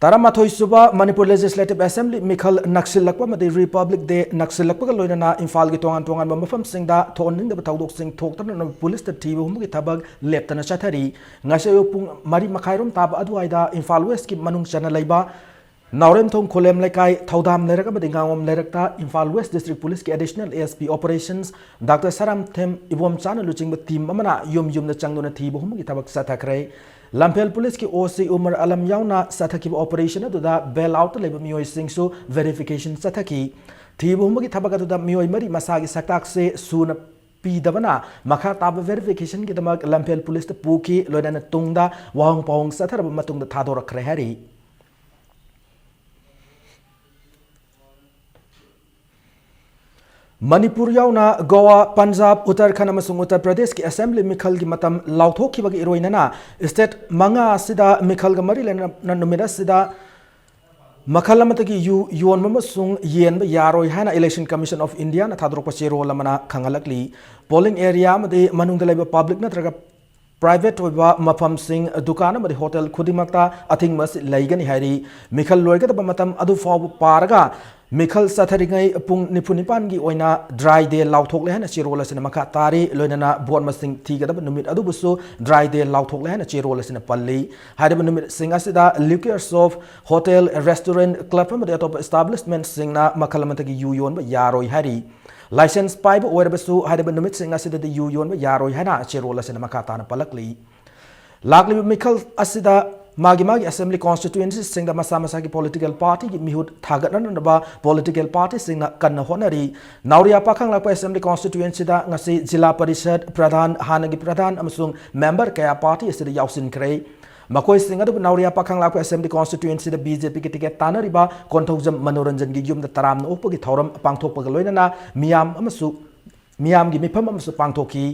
ꯇꯔꯥꯃꯥꯊꯣꯏ ꯁꯨꯕ Manipur Legislative Assembly ꯃꯤꯈꯜ ꯅꯛꯁꯤꯜꯂꯛꯄ ꯑꯃꯗꯤ Republic Day ꯅꯛꯁꯤꯜꯂꯛꯄꯒ ꯂꯣꯏꯅꯅ ꯏꯝꯐꯥꯜꯒꯤ ꯇꯣꯉꯥꯟ ꯇꯣꯉꯥꯟꯕ ꯃꯐꯝꯁꯤꯡꯗ ꯊꯣꯛꯍꯟꯅꯤꯡꯗꯕ ꯊꯧꯗꯣꯛꯁꯤꯡ ꯊꯣꯛꯇꯅꯅꯕ ꯄꯨꯂꯤꯁꯇ ꯊꯤꯕ ꯍꯨꯝꯕꯒꯤ ꯊꯕꯛ ꯂꯦꯞꯇꯅ ꯆꯠꯊꯔꯤ꯫ ꯉꯁꯤ ꯑꯌꯨꯛ ꯄꯨꯡ ꯃꯔꯤ ꯃꯈꯥꯏꯔꯣꯝ ꯇꯥꯕ ꯑꯗꯨꯋꯥꯏꯗ ꯏꯝꯐꯥꯜ West ꯀꯤ ꯃꯅꯨꯡ ꯆꯟꯅ ꯂꯩꯕ ꯅꯥꯎꯔꯦꯝꯊꯣꯡ ꯈꯨꯂꯦꯝ ꯂꯩꯀꯥꯏ, ꯊꯧꯗꯥꯝ ꯂꯩꯔꯛ ꯑꯃꯗꯤ ꯉꯥꯉꯣꯝ ꯂꯩꯔꯛꯇ ꯏꯝꯐꯥꯜ West District Police ꯀꯤ Additional S P Operations Doctor ꯁꯔꯥꯝꯊꯦꯝ ꯏꯕꯣꯝꯆꯥꯅ ꯂꯨꯆꯤꯡꯕ team ꯑꯃꯅ ꯌꯨꯝ ꯌꯨꯝꯗ ꯆꯪꯗꯨꯅ ꯊꯤꯕ ꯍꯨꯝꯕꯒꯤ ꯊꯕꯛ ꯆꯠꯊꯈ꯭ꯔꯦ꯫ ꯂꯝꯐꯦꯜ ꯄꯨꯂꯤꯁꯀꯤ O C ꯎꯃꯔ ꯑꯂꯝ ꯌꯥꯎꯅ ꯆꯠꯊꯈꯤꯕ operation ꯑꯗꯨꯗ bail out ꯇ ꯂꯩꯕ ꯃꯤꯑꯣꯏꯁꯤꯡꯁꯨ verification ꯆꯠꯊꯈꯤ꯫ ꯊꯤꯕ ꯍꯨꯝꯕꯒꯤ ꯊꯕꯛ ꯑꯗꯨꯗ ꯃꯤꯑꯣꯏ ꯃꯔꯤ ꯃꯁꯥꯒꯤ ꯁꯛꯇꯥꯛꯁꯦ ꯁꯨꯅ ꯄꯤꯗꯕꯅ ꯃꯈꯥ ꯇꯥꯕ verification ꯒꯤꯗꯃꯛ ꯂꯝꯐꯦꯜ ꯄꯨꯂꯤꯁꯇ ꯄꯨꯈꯤ, ꯂꯣꯏꯅꯅ ꯇꯨꯡꯗ ꯋꯥꯍꯪ ꯄꯥꯎꯍꯪ ꯆꯠꯊꯔꯕ ꯃꯇꯨꯡꯗ ꯊꯥꯗꯣꯔꯛꯈ꯭ꯔꯦ ꯍꯥꯏꯔꯤ꯫ ꯃꯅꯤꯄꯨꯔ ꯌꯥꯎꯅ ꯒꯣꯋꯥ, ꯄꯟꯖꯥꯕ, ꯎꯠꯇꯔꯈꯟꯗ ꯑꯃꯁꯨꯡ ꯎꯠꯇꯔ ꯄ꯭ꯔꯗꯦꯁꯀꯤ assembly ꯃꯤꯈꯜꯒꯤ ꯃꯇꯝ ꯂꯥꯎꯊꯣꯛꯈꯤꯕꯒ ꯏꯔꯣꯏꯅꯅ state ꯃꯉꯥ ꯑꯁꯤꯗ ꯃꯤꯈꯜꯒ ꯃꯔꯤ ꯂꯩꯅꯅ ꯅꯨꯃꯤꯠ ꯑꯁꯤꯗ ꯃꯈꯜ ꯑꯃꯠꯇꯒꯤ ꯌꯨ ꯌꯣꯟꯕ ꯑꯃꯁꯨꯡ ꯌꯦꯟꯕ ꯌꯥꯔꯣꯏ ꯍꯥꯏꯅ Election Commission of India ꯅ ꯊꯥꯗꯣꯔꯛꯄ ꯆꯦꯔꯣꯜ ꯑꯃꯅ ꯈꯪꯍꯜꯂꯛꯂꯤ꯫ Polling area ꯑꯃꯗꯤ ꯃꯅꯨꯡꯗ ꯂꯩꯕ public ꯅꯠꯇ꯭ꯔꯒ private ꯑꯣꯏꯕ ꯃꯐꯝꯁꯤꯡ, ꯗꯨꯀꯥꯟ ꯑꯃꯗꯤ hotel ꯈꯨꯗꯤꯡꯃꯛꯇ ꯑꯊꯤꯡꯕ ꯑꯁꯤ ꯂꯩꯒꯅꯤ ꯍꯥꯏꯔꯤ꯫ ꯃꯤꯈꯜ ꯂꯣꯏꯒꯗꯕ ꯃꯇꯝ ꯑꯗꯨ ꯐꯥꯎꯕ ꯄꯥꯔꯒ ꯃꯤꯈꯜ ꯆꯠꯊꯔꯤꯉꯩ ꯄꯨꯡ ꯅꯤꯐꯨ ꯅꯤꯄꯥꯟꯒꯤ ꯑꯣꯏꯅ dry day ꯂꯥꯎꯊꯣꯛꯂꯦ ꯍꯥꯏꯅ ꯆꯦꯔꯣꯜ ꯑꯁꯤꯅ ꯃꯈꯥ ꯇꯥꯔꯤ꯫ ꯂꯣꯏꯅꯅ vote ꯃꯁꯤꯡ ꯊꯤꯒꯗꯕ ꯅꯨꯃꯤꯠ ꯑꯗꯨꯕꯨꯁꯨ dry day ꯂꯥꯎꯊꯣꯛꯂꯦ ꯍꯥꯏꯅ ꯆꯦꯔꯣꯜ ꯑꯁꯤꯅ ꯄꯜꯂꯤ꯫ ꯍꯥꯏꯔꯤꯕ ꯅꯨꯃꯤꯠꯁꯤꯡ ꯑꯁꯤꯗ liquor shop, hotel, restaurant, club ꯑꯃꯗꯤ ꯑꯇꯣꯞꯄ establishment ꯁꯤꯡꯅ ꯃꯈꯜ ꯑꯃꯠꯇꯒꯤ ꯌꯨ ꯌꯣꯟꯕ ꯌꯥꯔꯣꯏ ꯍꯥꯏꯔꯤ꯫ License ꯄꯥꯏꯕ ꯑꯣꯏꯔꯕꯁꯨ ꯍꯥꯏꯔꯤꯕ ꯅꯨꯃꯤꯠꯁꯤꯡ ꯑꯁꯤꯗꯗꯤ ꯌꯨ ꯌꯣꯟꯕ ꯌꯥꯔꯣꯏ ꯍꯥꯏꯅ ꯆꯦꯔꯣꯜ ꯑꯁꯤꯅ ꯃꯈꯥ ꯇꯥꯅ ꯄꯜꯂꯛꯂꯤ꯫ ꯂꯥꯛꯂꯤꯕ ꯃꯤꯈꯜ ꯑꯁꯤꯗ ꯃꯥꯒꯤ ꯃꯥꯒꯤ assembly constituency ꯁꯤꯡꯗ ꯃꯁꯥ ꯃꯁꯥꯒꯤ political party ꯒꯤ ꯃꯤꯍꯨꯠ ꯊꯥꯒꯠꯅꯅꯕ political party ꯁꯤꯡꯅ ꯀꯟꯅ ꯍꯣꯠꯅꯔꯤ꯫ ꯅꯥꯎꯔꯤꯌꯥ ꯄꯥꯈꯪꯂꯥꯛꯄ assembly constituency ꯗ ꯉꯁꯤ ꯖꯤꯂꯥ ꯄꯔꯤꯁꯗ ꯄ꯭ꯔꯙꯥꯟ, ꯍꯥꯟꯅꯒꯤ ꯄ꯭ꯔꯙꯥꯟ ꯑꯃꯁꯨꯡ member ꯀꯌꯥ party ꯑꯁꯤꯗ ꯌꯥꯎꯁꯤꯟꯈ꯭ꯔꯦ꯫ ꯃꯈꯣꯏꯁꯤꯡ ꯑꯗꯨꯕꯨ ꯅꯥꯎꯔꯤꯌꯥ ꯄꯥꯈꯪ ꯂꯥꯛꯄ ꯑꯦꯁꯦꯝꯕ꯭ꯂꯤ ꯀꯣꯟꯁꯇꯤꯇ꯭ꯌꯨꯑꯦꯟꯁꯤꯗ ꯕꯤ ꯖꯦ ꯄꯤꯒꯤ ꯇꯤꯀꯦꯠ ꯇꯥꯟꯅꯔꯤꯕ ꯀꯣꯟꯊꯧꯖꯝ ꯃꯅꯣꯔꯟꯖꯟꯒꯤ ꯌꯨꯝꯗ ꯇꯔꯥꯝꯅ ꯑꯣꯛꯄꯒꯤ ꯊꯧꯔꯝ ꯄꯥꯡꯊꯣꯛꯄꯒ ꯂꯣꯏꯅꯅ ꯃꯤꯌꯥꯝ ꯑꯃꯁꯨ ꯃꯤꯌꯥꯝꯒꯤ ꯃꯤꯐꯝ ꯑꯃꯁꯨ ꯄꯥꯡꯊꯣꯛꯈꯤ꯫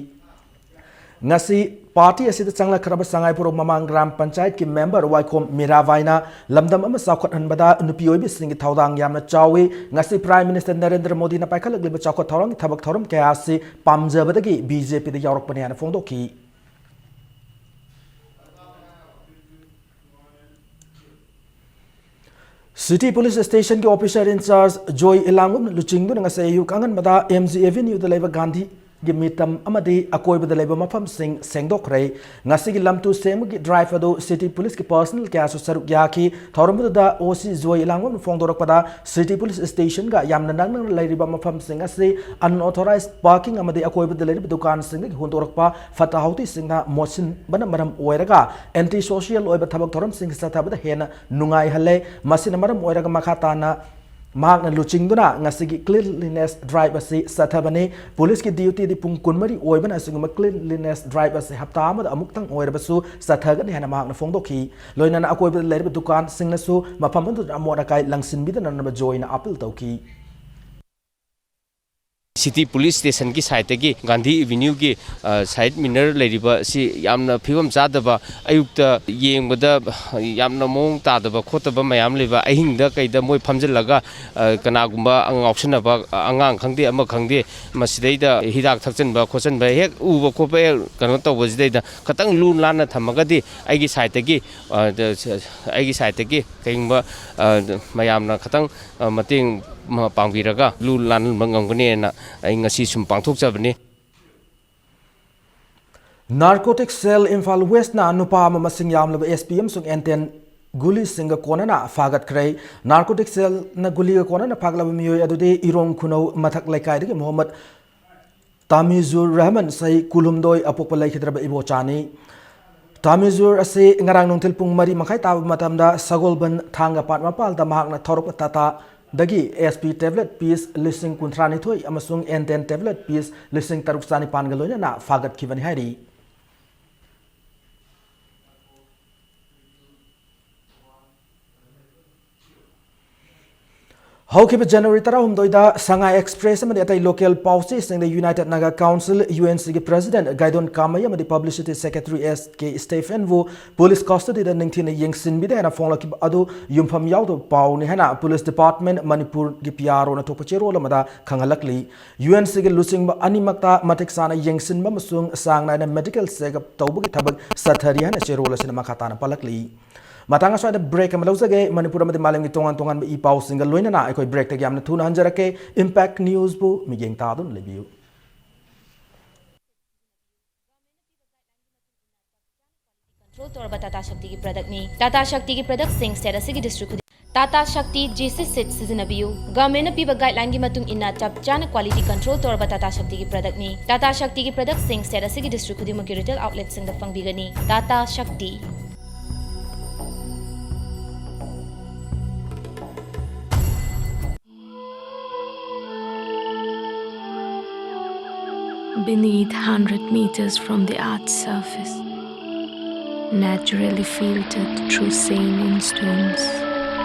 ꯉꯁꯤ ꯄꯥꯔꯇꯤ ꯑꯁꯤꯗ ꯆꯪꯂꯛꯈ꯭ꯔꯕ ꯁꯉꯥꯏꯄꯨꯔꯧ ꯃꯃꯥꯡ ꯒ꯭ꯔꯥꯝ ꯄꯟꯆꯥꯌꯠꯀꯤ ꯃꯦꯝꯕꯔ ꯋꯥꯏꯈꯣꯝ ꯃꯤꯔꯥꯕꯥꯏꯅ ꯂꯝꯗꯝ ꯑꯃ ꯆꯥꯎꯈꯠꯍꯟꯕꯗ ꯅꯨꯄꯤ ꯑꯣꯏꯕꯤꯁꯤꯡꯒꯤ ꯊꯧꯗꯥꯡ ꯌꯥꯝꯅ ꯆꯥꯎꯏ꯫ ꯉꯁꯤ ꯄ꯭ꯔꯥꯏꯝ ꯃꯤꯅꯤꯁꯇꯔ ꯅꯔꯦꯟꯗ꯭ꯔ ꯃꯣꯗꯤꯅ ꯄꯥꯏꯈꯠꯂꯛꯂꯤꯕ ꯆꯥꯎꯈꯠ ꯊꯧꯔꯥꯡꯒꯤ ꯊꯕꯛ ꯊꯧꯔꯝ ꯀꯌꯥ ꯑꯁꯤ ꯄꯥꯝꯖꯕꯗꯒꯤ ꯕꯤ ꯖꯦ ꯄꯤꯗ ꯌꯥꯎꯔꯛꯄꯅꯤ ꯍꯥꯏꯅ ꯐꯣꯡꯗꯣꯛꯈꯤ꯫ ꯁꯤꯇꯤ ꯄꯨꯂꯤꯁ ꯁ꯭ꯇꯦꯁꯟꯒꯤ ꯑꯣꯐꯤꯁꯔ ꯏꯟꯆꯥꯔꯖ ꯖꯣꯏ ꯏꯂꯥꯡꯒꯨꯝꯅ ꯂꯨꯆꯤꯡꯗꯨꯅ ꯉꯁꯤ ꯑꯌꯨꯛ ꯑꯉꯟꯕꯗ ꯑꯦꯝ ꯖꯤ ꯑꯦꯚꯦꯅ꯭ꯌꯨꯗ ꯂꯩꯕ ꯒꯥꯟꯙꯤꯒꯤ ꯃꯤꯇꯝ ꯑꯃꯗꯤ ꯑꯀꯣꯏꯕꯗ ꯂꯩꯕ ꯃꯐꯝꯁꯤꯡ ꯁꯦꯡꯗꯣꯛꯈ꯭ꯔꯦ꯫ ꯉꯁꯤꯒꯤ ꯂꯝꯇꯨ ꯁꯦꯡꯕꯒꯤ ꯗ꯭ꯔꯥꯏꯚ ꯑꯗꯨ ꯁꯤꯇꯤ ꯄꯨꯂꯤꯁꯀꯤ ꯄꯔꯁꯅꯦꯜ ꯀꯌꯥꯁꯨ ꯁꯔꯨꯛ ꯌꯥꯈꯤ꯫ ꯊꯧꯔꯝ ꯑꯗꯨꯗ ꯑꯣ ꯁꯤ ꯖꯣꯏ ꯏꯂꯥꯡꯒꯨꯝꯅ ꯐꯣꯡꯗꯣꯔꯛꯄꯗ, ꯁꯤꯇꯤ ꯄꯨꯂꯤꯁ ꯁ꯭ꯇꯦꯁꯟꯒ ꯌꯥꯝꯅ ꯅꯛꯅꯅ ꯂꯩꯔꯤꯕ ꯃꯐꯝꯁꯤꯡ ꯑꯁꯤ ꯑꯟꯑꯣꯊꯣꯔꯥꯏꯖ ꯄꯥꯔꯀꯤꯡ ꯑꯃꯗꯤ ꯑꯀꯣꯏꯕꯗ ꯂꯩꯔꯤꯕ ꯗꯨꯀꯥꯟꯁꯤꯡꯗꯒꯤ ꯍꯨꯟꯗꯣꯔꯛꯄ ꯐꯠꯇ ꯍꯥꯎꯗꯤꯁꯤꯡꯅ ꯃꯣꯠꯁꯤꯟꯕꯅ ꯃꯔꯝ ꯑꯣꯏꯔꯒ ꯑꯦꯟꯇꯤ ꯁꯣꯁꯤꯌꯦꯜ ꯑꯣꯏꯕ ꯊꯕꯛ ꯊꯧꯔꯝꯁꯤꯡ ꯆꯠꯊꯕꯗ ꯍꯦꯟꯅ ꯅꯨꯡꯉꯥꯏꯍꯜꯂꯦ꯫ ꯃꯁꯤꯅ ꯃꯔꯝ ꯑꯣꯏꯔꯒ ꯃꯈꯥ ꯇꯥꯅ ꯃꯍꯥꯛꯅ ꯂꯨꯆꯤꯡꯗꯨꯅ ꯉꯁꯤꯒꯤ ꯀ꯭ꯂꯤꯟꯂꯤꯅꯦꯁ ꯗ꯭ꯔꯥꯏꯚ ꯑꯁꯤ ꯆꯠꯊꯕꯅꯤ꯫ ꯄꯨꯂꯤꯁꯀꯤ ꯗ꯭ꯌꯨꯇꯤꯗꯤ ꯄꯨꯡ ꯀꯨꯟꯃꯔꯤ ꯑꯣꯏꯕꯅ ꯑꯁꯤꯒꯨꯝꯕ ꯀ꯭ꯂꯤꯟꯂꯤꯅꯦꯁ ꯗ꯭ꯔꯥꯏꯚ ꯑꯁꯤ ꯍꯞꯇꯥ ꯑꯃꯗ ꯑꯃꯨꯛꯇꯪ ꯑꯣꯏꯔꯕꯁꯨ ꯆꯠꯊꯒꯅꯤ ꯍꯥꯏꯅ ꯃꯍꯥꯛꯅ ꯐꯣꯡꯗꯣꯛꯈꯤ꯫ ꯂꯣꯏꯅꯅ ꯑꯀꯣꯏꯕꯗ ꯂꯩꯔꯤꯕ ꯗꯨꯀꯥꯟꯁꯤꯡꯅꯁꯨ ꯃꯐꯝ ꯑꯗꯨꯗ ꯑꯃꯣꯠ ꯑꯀꯥꯏ ꯂꯪꯁꯤꯟꯕꯤꯗꯅꯕ ꯖꯣꯏꯅ ꯑꯥꯄꯤꯜ ꯇꯧꯈꯤ꯫ ꯁꯤꯇꯤ ꯄꯨꯂꯤꯁ ꯁ꯭ꯇꯦꯁꯟꯒꯤ ꯁꯥꯏꯠꯇꯒꯤ ꯒꯥꯟꯙꯤ ꯑꯦꯚꯦꯅ꯭ꯌꯨꯒꯤ, ꯑ, ꯁꯥꯏꯠ ꯃꯤꯔꯔ ꯂꯩꯔꯤꯕ ꯑꯁꯤ ꯌꯥꯝꯅ ꯐꯤꯕꯝ ꯆꯥꯗꯕ, ꯑꯌꯨꯛꯇ ꯌꯦꯡꯕꯗ ꯌꯥꯝꯅ ꯃꯑꯣꯡ ꯇꯥꯗꯕ ꯈꯣꯠꯇꯕ ꯃꯌꯥꯝ ꯂꯩꯕ, ꯑꯍꯤꯡꯗ ꯀꯩꯗ ꯃꯣꯏ ꯐꯝꯖꯤꯜꯂꯒ, ꯑ, ꯀꯅꯥꯒꯨꯝꯕ ꯉꯥꯎꯁꯟꯅꯕ, ꯑ, ꯑꯉꯥꯡ ꯈꯪꯗꯦ ꯑꯃ ꯈꯪꯗꯦ, ꯃꯁꯤꯗꯩꯗ ꯍꯤꯗꯥꯛ ꯊꯛꯆꯟꯕ ꯈꯣꯠꯆꯟꯕ ꯍꯦꯛ ꯎꯕ ꯈꯣꯠꯄ ꯍꯦꯛ ꯀꯩꯅꯣ ꯇꯧꯕꯁꯤꯗꯩꯗ ꯈꯇꯪ ꯂꯨ ꯅꯥꯟꯅ ꯊꯝꯃꯒꯗꯤ ꯑꯩꯒꯤ ꯁꯥꯏꯠꯇꯒꯤ, ꯑ, ꯑꯩꯒꯤ ꯁꯥꯏꯠꯇꯒꯤ ꯀꯩꯒꯨꯝꯕ, ꯑ, ꯃꯌꯥꯝꯅ ꯈꯇꯪ, ꯑ, ꯃꯇꯦꯡ ꯃ-, ꯄꯥꯡꯕꯤꯔꯒ ꯂꯨ ꯅꯥꯟꯍꯟꯕ ꯉꯝꯒꯅꯤꯅ ꯑꯩ ꯉꯁꯤ ꯁꯨꯝ ꯄꯥꯡꯊꯣꯛꯆꯕꯅꯤ꯫ ꯅꯥꯔꯀꯣꯇꯤꯛ ꯁꯦꯜ ꯏꯝꯐꯥꯜ ꯋꯦꯁꯅ ꯅꯨꯄꯥ ꯑꯃ ꯃꯁꯤꯡ ꯌꯥꯝꯂꯕ ꯑꯦꯁ ꯄꯤ ꯑꯃꯁꯨꯡ ꯑꯦꯟ ꯇꯦꯟ ꯒꯨꯂꯤꯁꯤꯡꯒ ꯀꯣꯟꯅꯅ ꯐꯥꯒꯠꯈ꯭ꯔꯦ꯫ ꯅꯥꯔꯀꯣꯇꯤꯛ ꯁꯦꯜꯅ ꯒꯨꯂꯤꯒ ꯀꯣꯟꯅꯅ ꯐꯥꯒꯠꯂꯕ ꯃꯤꯑꯣꯏ ꯑꯗꯨꯗꯤ ꯏꯔꯣꯡ ꯈꯨꯅꯧ ꯃꯊꯛ ꯂꯩꯀꯥꯏꯗꯒꯤ ꯃꯣꯍꯝꯃꯗ ꯇꯥꯃꯤꯖꯨꯔ ꯔꯍꯃꯟ, ꯆꯍꯤ ꯀꯨꯟꯍꯨꯝꯗꯣꯏ, ꯑꯄꯣꯛꯄ ꯂꯩꯈꯤꯗ꯭ꯔꯕ ꯏꯕꯣꯆꯥꯅꯤ꯫ ꯇꯥꯃꯤꯖꯨꯔ ꯑꯁꯤ ꯉꯔꯥꯡ ꯅꯨꯡꯊꯤꯜ ꯄꯨꯡ ꯃꯔꯤ ꯃꯈꯥꯏ ꯇꯥꯕ ꯃꯇꯝꯗ ꯁꯒꯣꯜꯕꯟ ꯊꯥꯡꯒ ꯄꯥꯠ ꯃꯄꯥꯜꯗ ꯃꯍꯥꯛꯅ ꯊꯧꯔꯛꯄ ꯇꯥꯇꯥꯗꯒꯤ ꯑꯦꯁ ꯄꯤ ꯇꯦꯕ꯭ꯂꯦꯠ ꯄꯤꯁ ꯂꯤꯁꯤꯡ ꯀꯨꯟꯊ꯭ꯔꯥꯅꯤꯊꯣꯏ ꯑꯃꯁꯨꯡ ꯑꯦꯟ ꯇꯦꯟ ꯇꯦꯕ꯭ꯂꯦꯠ ꯄꯤꯁ ꯂꯤꯁꯤꯡ ꯇꯔꯨꯛ ꯆꯥꯅꯤꯄꯥꯟꯒ ꯂꯣꯏꯅꯅ ꯐꯥꯒꯠꯈꯤꯕꯅꯤ ꯍꯥꯏꯔꯤ꯫ ꯍꯧꯈꯤꯕ January ꯇꯔꯥꯍꯨꯝꯗꯣꯏꯗ Sangai Express ꯑꯃꯗꯤ ꯑꯇꯩ local ꯄꯥꯎꯆꯦꯁꯤꯡꯗ United Naga Council, UNC ꯒꯤ President Gaidon Kamei ꯑꯃꯗꯤ Publicity Secretary S K Stephen ꯕꯨ police custody ꯗ ꯅꯤꯡꯊꯤꯅ ꯌꯦꯡꯁꯤꯟꯕꯤꯗꯦ ꯍꯥꯏꯅ ꯐꯣꯡꯂꯛꯈꯤꯕ ꯑꯗꯨ ꯌꯨꯝꯐꯝ ꯌꯥꯎꯗꯕ ꯄꯥꯎꯅꯤ ꯍꯥꯏꯅ Police Department ꯃꯅꯤꯄꯨꯔꯒꯤ P R O ꯅ ꯊꯣꯛꯄ ꯆꯦꯔꯣꯜ ꯑꯃꯗ ꯈꯪꯍꯜꯂꯛꯂꯤ꯫ UNC ꯒꯤ ꯂꯨꯆꯤꯡꯕ ꯑꯅꯤꯃꯛꯇ ꯃꯇꯤꯛ ꯆꯥꯅ ꯌꯦꯡꯁꯤꯟꯕ ꯑꯃꯁꯨꯡ ꯆꯥꯡ ꯅꯥꯏꯅ medical check up ꯇꯧꯕꯒꯤ ꯊꯕꯛ ꯆꯠꯊꯔꯤ ꯍꯥꯏꯅ ꯆꯦꯔꯣꯜ ꯑꯁꯤꯅ ꯃꯈꯥ ꯇꯥꯅ ꯄꯜꯂꯛꯂꯤ꯫ ꯃꯇꯥꯡ ꯑꯁ꯭ꯋꯥꯏꯗ break ꯑꯃ ꯂꯧꯖꯒꯦ꯫ ꯃꯅꯤꯄꯨꯔ ꯑꯃꯗꯤ ꯃꯥꯂꯦꯝꯒꯤ ꯇꯣꯉꯥꯟ ꯇꯣꯉꯥꯟꯕ ꯏ ꯄꯥꯎꯁꯤꯡꯒ ꯂꯣꯏꯅꯅ ꯑꯩꯈꯣꯏ break ꯇꯒꯤ ꯌꯥꯝꯅ ꯊꯨꯅ ꯍꯟꯖꯔꯛꯀꯦ꯫ Impact News ꯕꯨ ꯃꯤꯠꯌꯦꯡ ꯇꯥꯗꯨꯅ ꯂꯩꯕꯤꯌꯨ꯫ Control ꯇꯧꯔꯕ ꯇꯥꯇꯥ ꯁꯛꯇꯤꯒꯤ product ꯅꯤ꯫ ꯇꯥꯇꯥ ꯁꯛꯇꯤꯒꯤ product ꯁꯤꯡ state ꯑꯁꯤꯒꯤ district ꯈꯨꯗꯤꯡ ꯇꯥꯇꯥ ꯁꯛꯇꯤ G C sheet ꯁꯤꯖꯤꯟꯅꯕꯤꯌꯨ꯫ Government ꯅ ꯄꯤꯕ guideline ꯒꯤ ꯃꯇꯨꯡ ꯏꯟꯅ ꯆꯞ ꯆꯥꯅ quality control ꯇꯧꯔꯕ ꯇꯥꯇꯥ ꯁꯛꯇꯤꯒꯤ product ꯅꯤ꯫ ꯇꯥꯇꯥ ꯁꯛꯇꯤꯒꯤ product ꯁꯤꯡ state ꯑꯁꯤꯒꯤ district ꯈꯨꯗꯤꯡꯃꯛꯀꯤ retail outlet ꯁꯤꯡꯗ ꯐꯪꯕꯤꯒꯅꯤ꯫ ꯇꯥꯇꯥ ꯁꯛꯇꯤ꯫ Beneath, hundred meters from the earth's surface, naturally filtered through saline stones,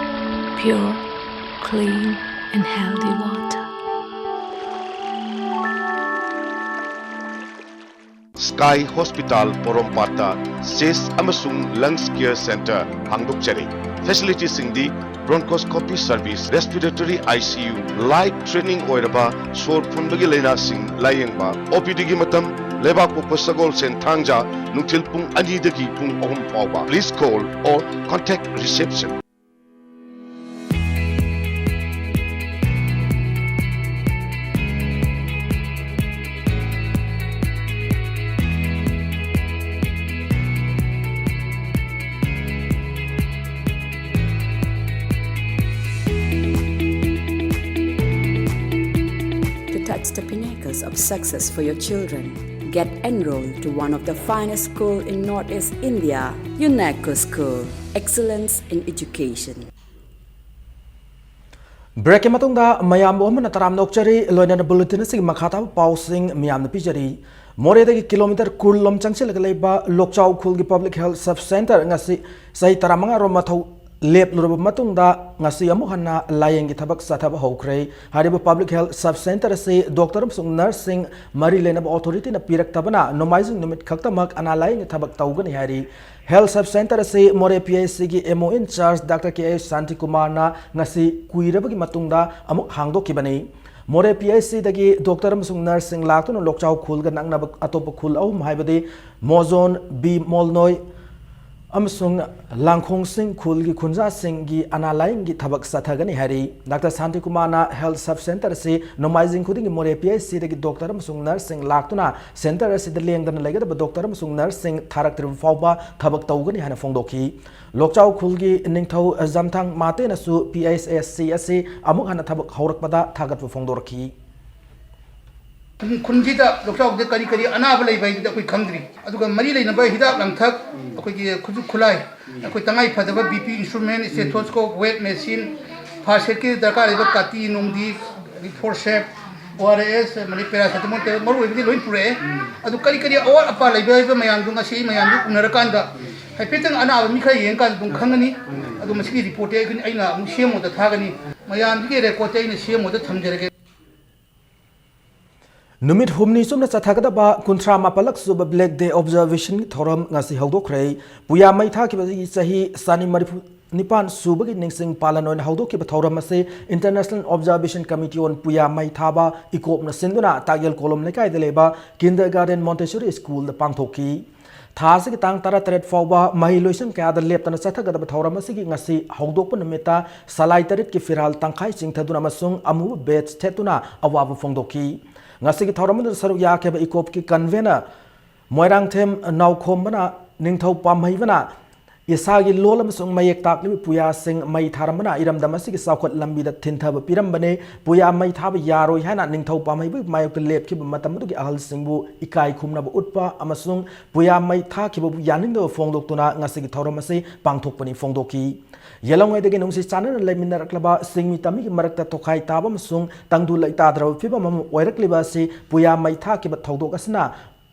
pure, clean, and healthy water. Sky Hospital ꯄꯣꯔꯣꯝꯄꯥꯠꯇ Chest ꯑꯃꯁꯨꯡ Lungs Care Center ꯍꯥꯡꯗꯣꯛꯆꯔꯤ꯫ Facility ꯁꯤꯡꯗꯤ bronchoscopy service, respiratory I C U, life threatening ꯑꯣꯏꯔꯕ ꯁꯣꯔ ꯐꯨꯟꯕꯒꯤ ꯂꯥꯏꯅꯥꯁꯤꯡ ꯂꯥꯌꯦꯡꯕ, O P D ꯒꯤ ꯃꯇꯝ ꯂꯩꯕꯥꯛꯄꯣꯛꯄ ꯁꯒꯣꯜꯁꯦꯟ ꯊꯥꯡꯖ ꯅꯨꯡꯊꯤꯜ ꯄꯨꯡ ꯑꯅꯤꯗꯒꯤ ꯄꯨꯡ ꯑꯍꯨꯝ ꯐꯥꯎꯕ꯫ Please call or contact reception. To touch the pinnacles of success for your children, get enrolled to one of the finest school in Northeast India, UNACO School, excellence in education. Break ꯀꯤ ꯃꯇꯨꯡꯗ ꯃꯌꯥꯝꯕꯨ ꯑꯃꯅ ꯇꯔꯥꯝꯅ ꯑꯣꯛꯆꯔꯤ꯫ ꯂꯣꯏꯅꯅ bulletin ꯑꯁꯤꯒꯤ ꯃꯈꯥ ꯇꯥꯕ ꯄꯥꯎꯁꯤꯡ ꯃꯤꯌꯥꯝꯅ ꯄꯤꯖꯔꯤ꯫ ꯃꯣꯔꯦꯗꯒꯤ kilometre ꯀꯨꯟ ꯂꯣꯝ ꯆꯪꯁꯤꯜꯂꯒ ꯂꯩꯕ ꯂꯣꯛꯆꯥꯎ ꯈꯨꯜꯒꯤ Public Health Sub Centre ꯉꯁꯤ ꯆꯍꯤ ꯇꯔꯥꯃꯉꯥ ꯔꯣꯝ ꯃꯊꯧ ꯂꯦꯞꯂꯨꯔꯕ ꯃꯇꯨꯡꯗ ꯉꯁꯤ ꯑꯃꯨꯛ ꯍꯟꯅ ꯂꯥꯌꯦꯡꯒꯤ ꯊꯕꯛ ꯆꯠꯊꯕ ꯍꯧꯈ꯭ꯔꯦ꯫ ꯍꯥꯏꯔꯤꯕ Public Health Sub Centre ꯑꯁꯤ doctor ꯑꯃꯁꯨꯡ nurse ꯁꯤꯡ ꯃꯔꯤ ꯂꯩꯅꯕ authority ꯅ ꯄꯤꯔꯛꯇꯕꯅ ꯅꯣꯡꯃꯥꯏꯖꯤꯡ ꯅꯨꯃꯤꯠ ꯈꯛꯇꯃꯛ ꯑꯅꯥ ꯂꯥꯌꯦꯡꯒꯤ ꯊꯕꯛ ꯇꯧꯒꯅꯤ ꯍꯥꯏꯔꯤ꯫ Health Sub Centre ꯑꯁꯤ ꯃꯣꯔꯦ P H C ꯒꯤ M O in charge Doctor K H ꯁꯥꯟꯇꯤꯀꯨꯃꯥꯔꯅ ꯉꯁꯤ ꯀꯨꯏꯔꯕꯒꯤ ꯃꯇꯨꯡꯗ ꯑꯃꯨꯛ ꯍꯥꯡꯗꯣꯛꯈꯤꯕꯅꯤ꯫ ꯃꯣꯔꯦ P H C ꯗꯒꯤ doctor ꯑꯃꯁꯨꯡ nurse ꯁꯤꯡ ꯂꯥꯛꯇꯨꯅ ꯂꯣꯛꯆꯥꯎ ꯈꯨꯜꯒ ꯅꯛꯅꯕ ꯑꯇꯣꯞꯄ ꯈꯨꯜ ꯑꯍꯨꯝ, ꯍꯥꯏꯕꯗꯤ ꯃꯣꯖꯣꯟ, ꯕꯤ ꯃꯣꯜꯅꯣꯏ ꯑꯃꯁꯨꯡ ꯂꯥꯡꯈꯣꯡꯁꯤꯡ ꯈꯨꯜꯒꯤ ꯈꯨꯟꯖꯥꯁꯤꯡꯒꯤ ꯑꯅꯥ ꯂꯥꯌꯦꯡꯒꯤ ꯊꯕꯛ ꯆꯠꯊꯒꯅꯤ ꯍꯥꯏꯔꯤ꯫ Doctor ꯁꯥꯟꯇꯤꯀꯨꯃꯥꯔꯅ Health Sub Centre ꯑꯁꯤ ꯅꯣꯡꯃꯥꯏꯖꯤꯡ ꯈꯨꯗꯤꯡꯒꯤ ꯃꯣꯔꯦ P H C ꯗꯒꯤ doctor ꯑꯃꯁꯨꯡ nurse ꯁꯤꯡ ꯂꯥꯛꯇꯨꯅ centre ꯑꯁꯤꯗ ꯂꯦꯡꯗꯅ ꯂꯩꯒꯗꯕ doctor ꯑꯃꯁꯨꯡ nurse ꯁꯤꯡ ꯊꯥꯔꯛꯇ꯭ꯔꯤꯕ ꯐꯥꯎꯕ ꯊꯕꯛ ꯇꯧꯒꯅꯤ ꯍꯥꯏꯅ ꯐꯣꯡꯗꯣꯛꯈꯤ꯫ ꯂꯣꯛꯆꯥꯎ ꯈꯨꯜꯒꯤ ꯅꯤꯡꯊꯧ ꯖꯝꯊꯥꯡ ꯃꯥꯇꯦꯅꯁꯨ P H S C ꯑꯁꯤ ꯑꯃꯨꯛ ꯍꯟꯅ ꯊꯕꯛ ꯍꯧꯔꯛꯄꯗ ꯊꯥꯒꯠꯄ ꯐꯣꯡꯗꯣꯔꯛꯈꯤ꯫ ꯈꯨꯟꯁꯤꯗ ꯂꯣꯛꯆꯥꯎꯗ ꯀꯔꯤ ꯀꯔꯤ ꯑꯅꯥꯕ ꯂꯩꯕ ꯍꯥꯏꯗꯨꯗꯤ ꯑꯩꯈꯣꯏ ꯈꯪꯗ꯭ꯔꯤ꯫ ꯑꯗꯨꯒ ꯃꯔꯤ ꯂꯩꯅꯕ ꯍꯤꯗꯥꯛ ꯂꯥꯡꯊꯛ, ꯑꯩꯈꯣꯏꯒꯤ ꯈꯨꯠꯁꯨ ꯈꯨꯠꯂꯥꯏ, ꯑꯩꯈꯣꯏ ꯇꯉꯥꯏ ꯐꯗꯕ B P instrument, stethoscope, weight machine, first aid ꯀꯤ ꯗꯔꯀꯥꯔ ꯂꯩꯕ ꯀꯥꯇꯤ ꯅꯨꯡꯗꯤ, forceps, O R S, ꯃꯅꯤ paracetamol ꯇꯧꯔꯒ ꯃꯔꯨ ꯑꯣꯏꯕꯗꯤ ꯂꯣꯏ ꯄꯨꯔꯛꯑꯦ꯫ ꯑꯗꯨ ꯀꯔꯤ ꯀꯔꯤ ꯑꯋꯥꯠ ꯑꯄꯥ ꯂꯩꯕ ꯍꯥꯏꯕ ꯃꯌꯥꯝꯗꯨ ꯉꯁꯤ ꯑꯩ ꯃꯌꯥꯝꯗꯨ ꯎꯅꯔꯀꯥꯟꯗ ꯍꯥꯏꯐꯦꯠꯇꯪ ꯑꯅꯥꯕ ꯃꯤ ꯈꯔ ꯌꯦꯡꯉꯀꯥꯟꯗ ꯑꯗꯨꯝ ꯈꯪꯒꯅꯤ꯫ ꯑꯗꯨ ꯃꯁꯤꯒꯤ report ꯇꯤ ꯑꯩꯈꯣꯏ, ꯑꯩꯅ ꯑꯃꯨꯛ C M O ꯗ ꯊꯥꯒꯅꯤ꯫ ꯃꯌꯥꯝꯁꯤꯒꯤ record ꯇꯤ ꯑꯩꯅ C M O ꯗ ꯊꯝꯖꯔꯒꯦ꯫ ꯅꯨꯃꯤꯠ ꯍꯨꯝꯅꯤ ꯆꯨꯞꯅ ꯆꯠꯊꯒꯗꯕ ꯀꯨꯟꯊ꯭ꯔꯥ ꯃꯥꯄꯜꯂꯛ ꯁꯨꯕ Black Day Observation ꯒꯤ ꯊꯧꯔꯝ ꯉꯁꯤ ꯍꯧꯗꯣꯛꯈ꯭ꯔꯦ꯫ ꯄꯨꯌꯥ ꯃꯩ ꯊꯥꯈꯤꯕꯗꯒꯤ ꯆꯍꯤ ꯆꯅꯤ ꯃꯔꯤꯐꯨ ꯅꯤꯄꯥꯟ ꯁꯨꯕꯒꯤ ꯅꯤꯡꯁꯤꯡ ꯄꯥꯂꯟ ꯑꯣꯏꯅ ꯍꯧꯗꯣꯛꯈꯤꯕ ꯊꯧꯔꯝ ꯑꯁꯤ International Observation Committee on ꯄꯨꯌꯥ ꯃꯩ ꯊꯥꯕ, ꯏꯀꯣꯞꯅ ꯁꯤꯟꯗꯨꯅ ꯇꯥꯛꯌꯦꯜ ꯀꯣꯂꯣꯝ ꯂꯩꯀꯥꯏꯗ ꯂꯩꯕ Kindergarten Montessori School ꯗ ꯄꯥꯡꯊꯣꯛꯈꯤ꯫ ꯊꯥ ꯑꯁꯤꯒꯤ ꯇꯥꯡ ꯇꯔꯥꯇꯔꯦꯠ ꯐꯥꯎꯕ ꯃꯍꯩ ꯂꯣꯏꯁꯪ ꯀꯌꯥꯗ ꯂꯦꯞꯇꯅ ꯆꯠꯊꯒꯗꯕ ꯊꯧꯔꯝ ꯑꯁꯤꯒꯤ ꯉꯁꯤ ꯍꯧꯗꯣꯛꯄ ꯅꯨꯃꯤꯠꯇ ꯁꯂꯥꯏ ꯇꯔꯦꯠꯀꯤ ꯐꯤꯔꯥꯜ ꯇꯪꯈꯥꯏ ꯆꯤꯡꯊꯗꯨꯅ ꯑꯃꯁꯨꯡ ꯑꯃꯨꯕ badge ꯊꯦꯠꯇꯨꯅ ꯑꯋꯥꯕ ꯐꯣꯡꯗꯣꯛꯈꯤ꯫ ꯉꯁꯤꯒꯤ ꯊꯧꯔꯝ ꯑꯗꯨꯗ ꯁꯔꯨꯛ ꯌꯥꯈꯤꯕ ꯏꯀꯣꯞꯀꯤ convener ꯃꯣꯏꯔꯥꯡꯊꯦꯝ ꯅꯥꯎꯈꯣꯝꯕꯅ ꯅꯤꯡꯊꯧ ꯄꯥꯝꯍꯩꯕꯅ ꯏꯁꯥꯒꯤ ꯂꯣꯜ ꯑꯃꯁꯨꯡ ꯃꯌꯦꯛ ꯇꯥꯛꯂꯤꯕ ꯄꯨꯌꯥꯁꯤꯡ ꯃꯩ ꯊꯥꯔꯝꯕꯅ ꯏꯔꯝꯗꯝ ꯑꯁꯤꯒꯤ ꯆꯥꯎꯈꯠ ꯂꯝꯕꯤꯗ ꯊꯤꯟꯊꯕ ꯄꯤꯔꯝꯕꯅꯦ꯫ ꯄꯨꯌꯥ ꯃꯩ ꯊꯥꯕ ꯌꯥꯔꯣꯏ ꯍꯥꯏꯅ ꯅꯤꯡꯊꯧ ꯄꯥꯝꯍꯩꯕꯒꯤ ꯃꯥꯌꯣꯛꯇ ꯂꯦꯞꯈꯤꯕ ꯃꯇꯝ ꯑꯗꯨꯒꯤ ꯑꯍꯜꯁꯤꯡꯕꯨ ꯏꯀꯥꯏ ꯈꯨꯝꯅꯕ ꯎꯠꯄ ꯑꯃꯁꯨꯡ ꯄꯨꯌꯥ ꯃꯩ ꯊꯥꯈꯤꯕꯕꯨ ꯌꯥꯅꯤꯡꯗꯕ ꯐꯣꯡꯗꯣꯛꯇꯨꯅ ꯉꯁꯤꯒꯤ ꯊꯧꯔꯝ ꯑꯁꯤ ꯄꯥꯡꯊꯣꯛꯄꯅꯤ ꯐꯣꯡꯗꯣꯛꯈꯤ꯫ ꯌꯦꯜꯍꯧꯉꯩꯗꯒꯤ ꯅꯨꯡꯁꯤ ꯆꯥꯟꯅꯅ ꯂꯩꯃꯤꯟꯅꯔꯛꯂꯕ ꯁꯤꯡꯃꯤ ꯇꯝꯃꯤꯒꯤ ꯃꯔꯛꯇ ꯇꯣꯈꯥꯏ ꯇꯥꯕ ꯑꯃꯁꯨꯡ ꯇꯪꯗꯨ ꯂꯩꯇꯥꯗ꯭ꯔꯕ ꯐꯤꯕꯝ ꯑꯃ ꯑꯣꯏꯔꯛꯂꯤꯕ ꯑꯁꯤ ꯄꯨꯌꯥ ꯃꯩ ꯊꯥꯈꯤꯕ ꯊꯧꯗꯣꯛ ꯑꯁꯤꯅ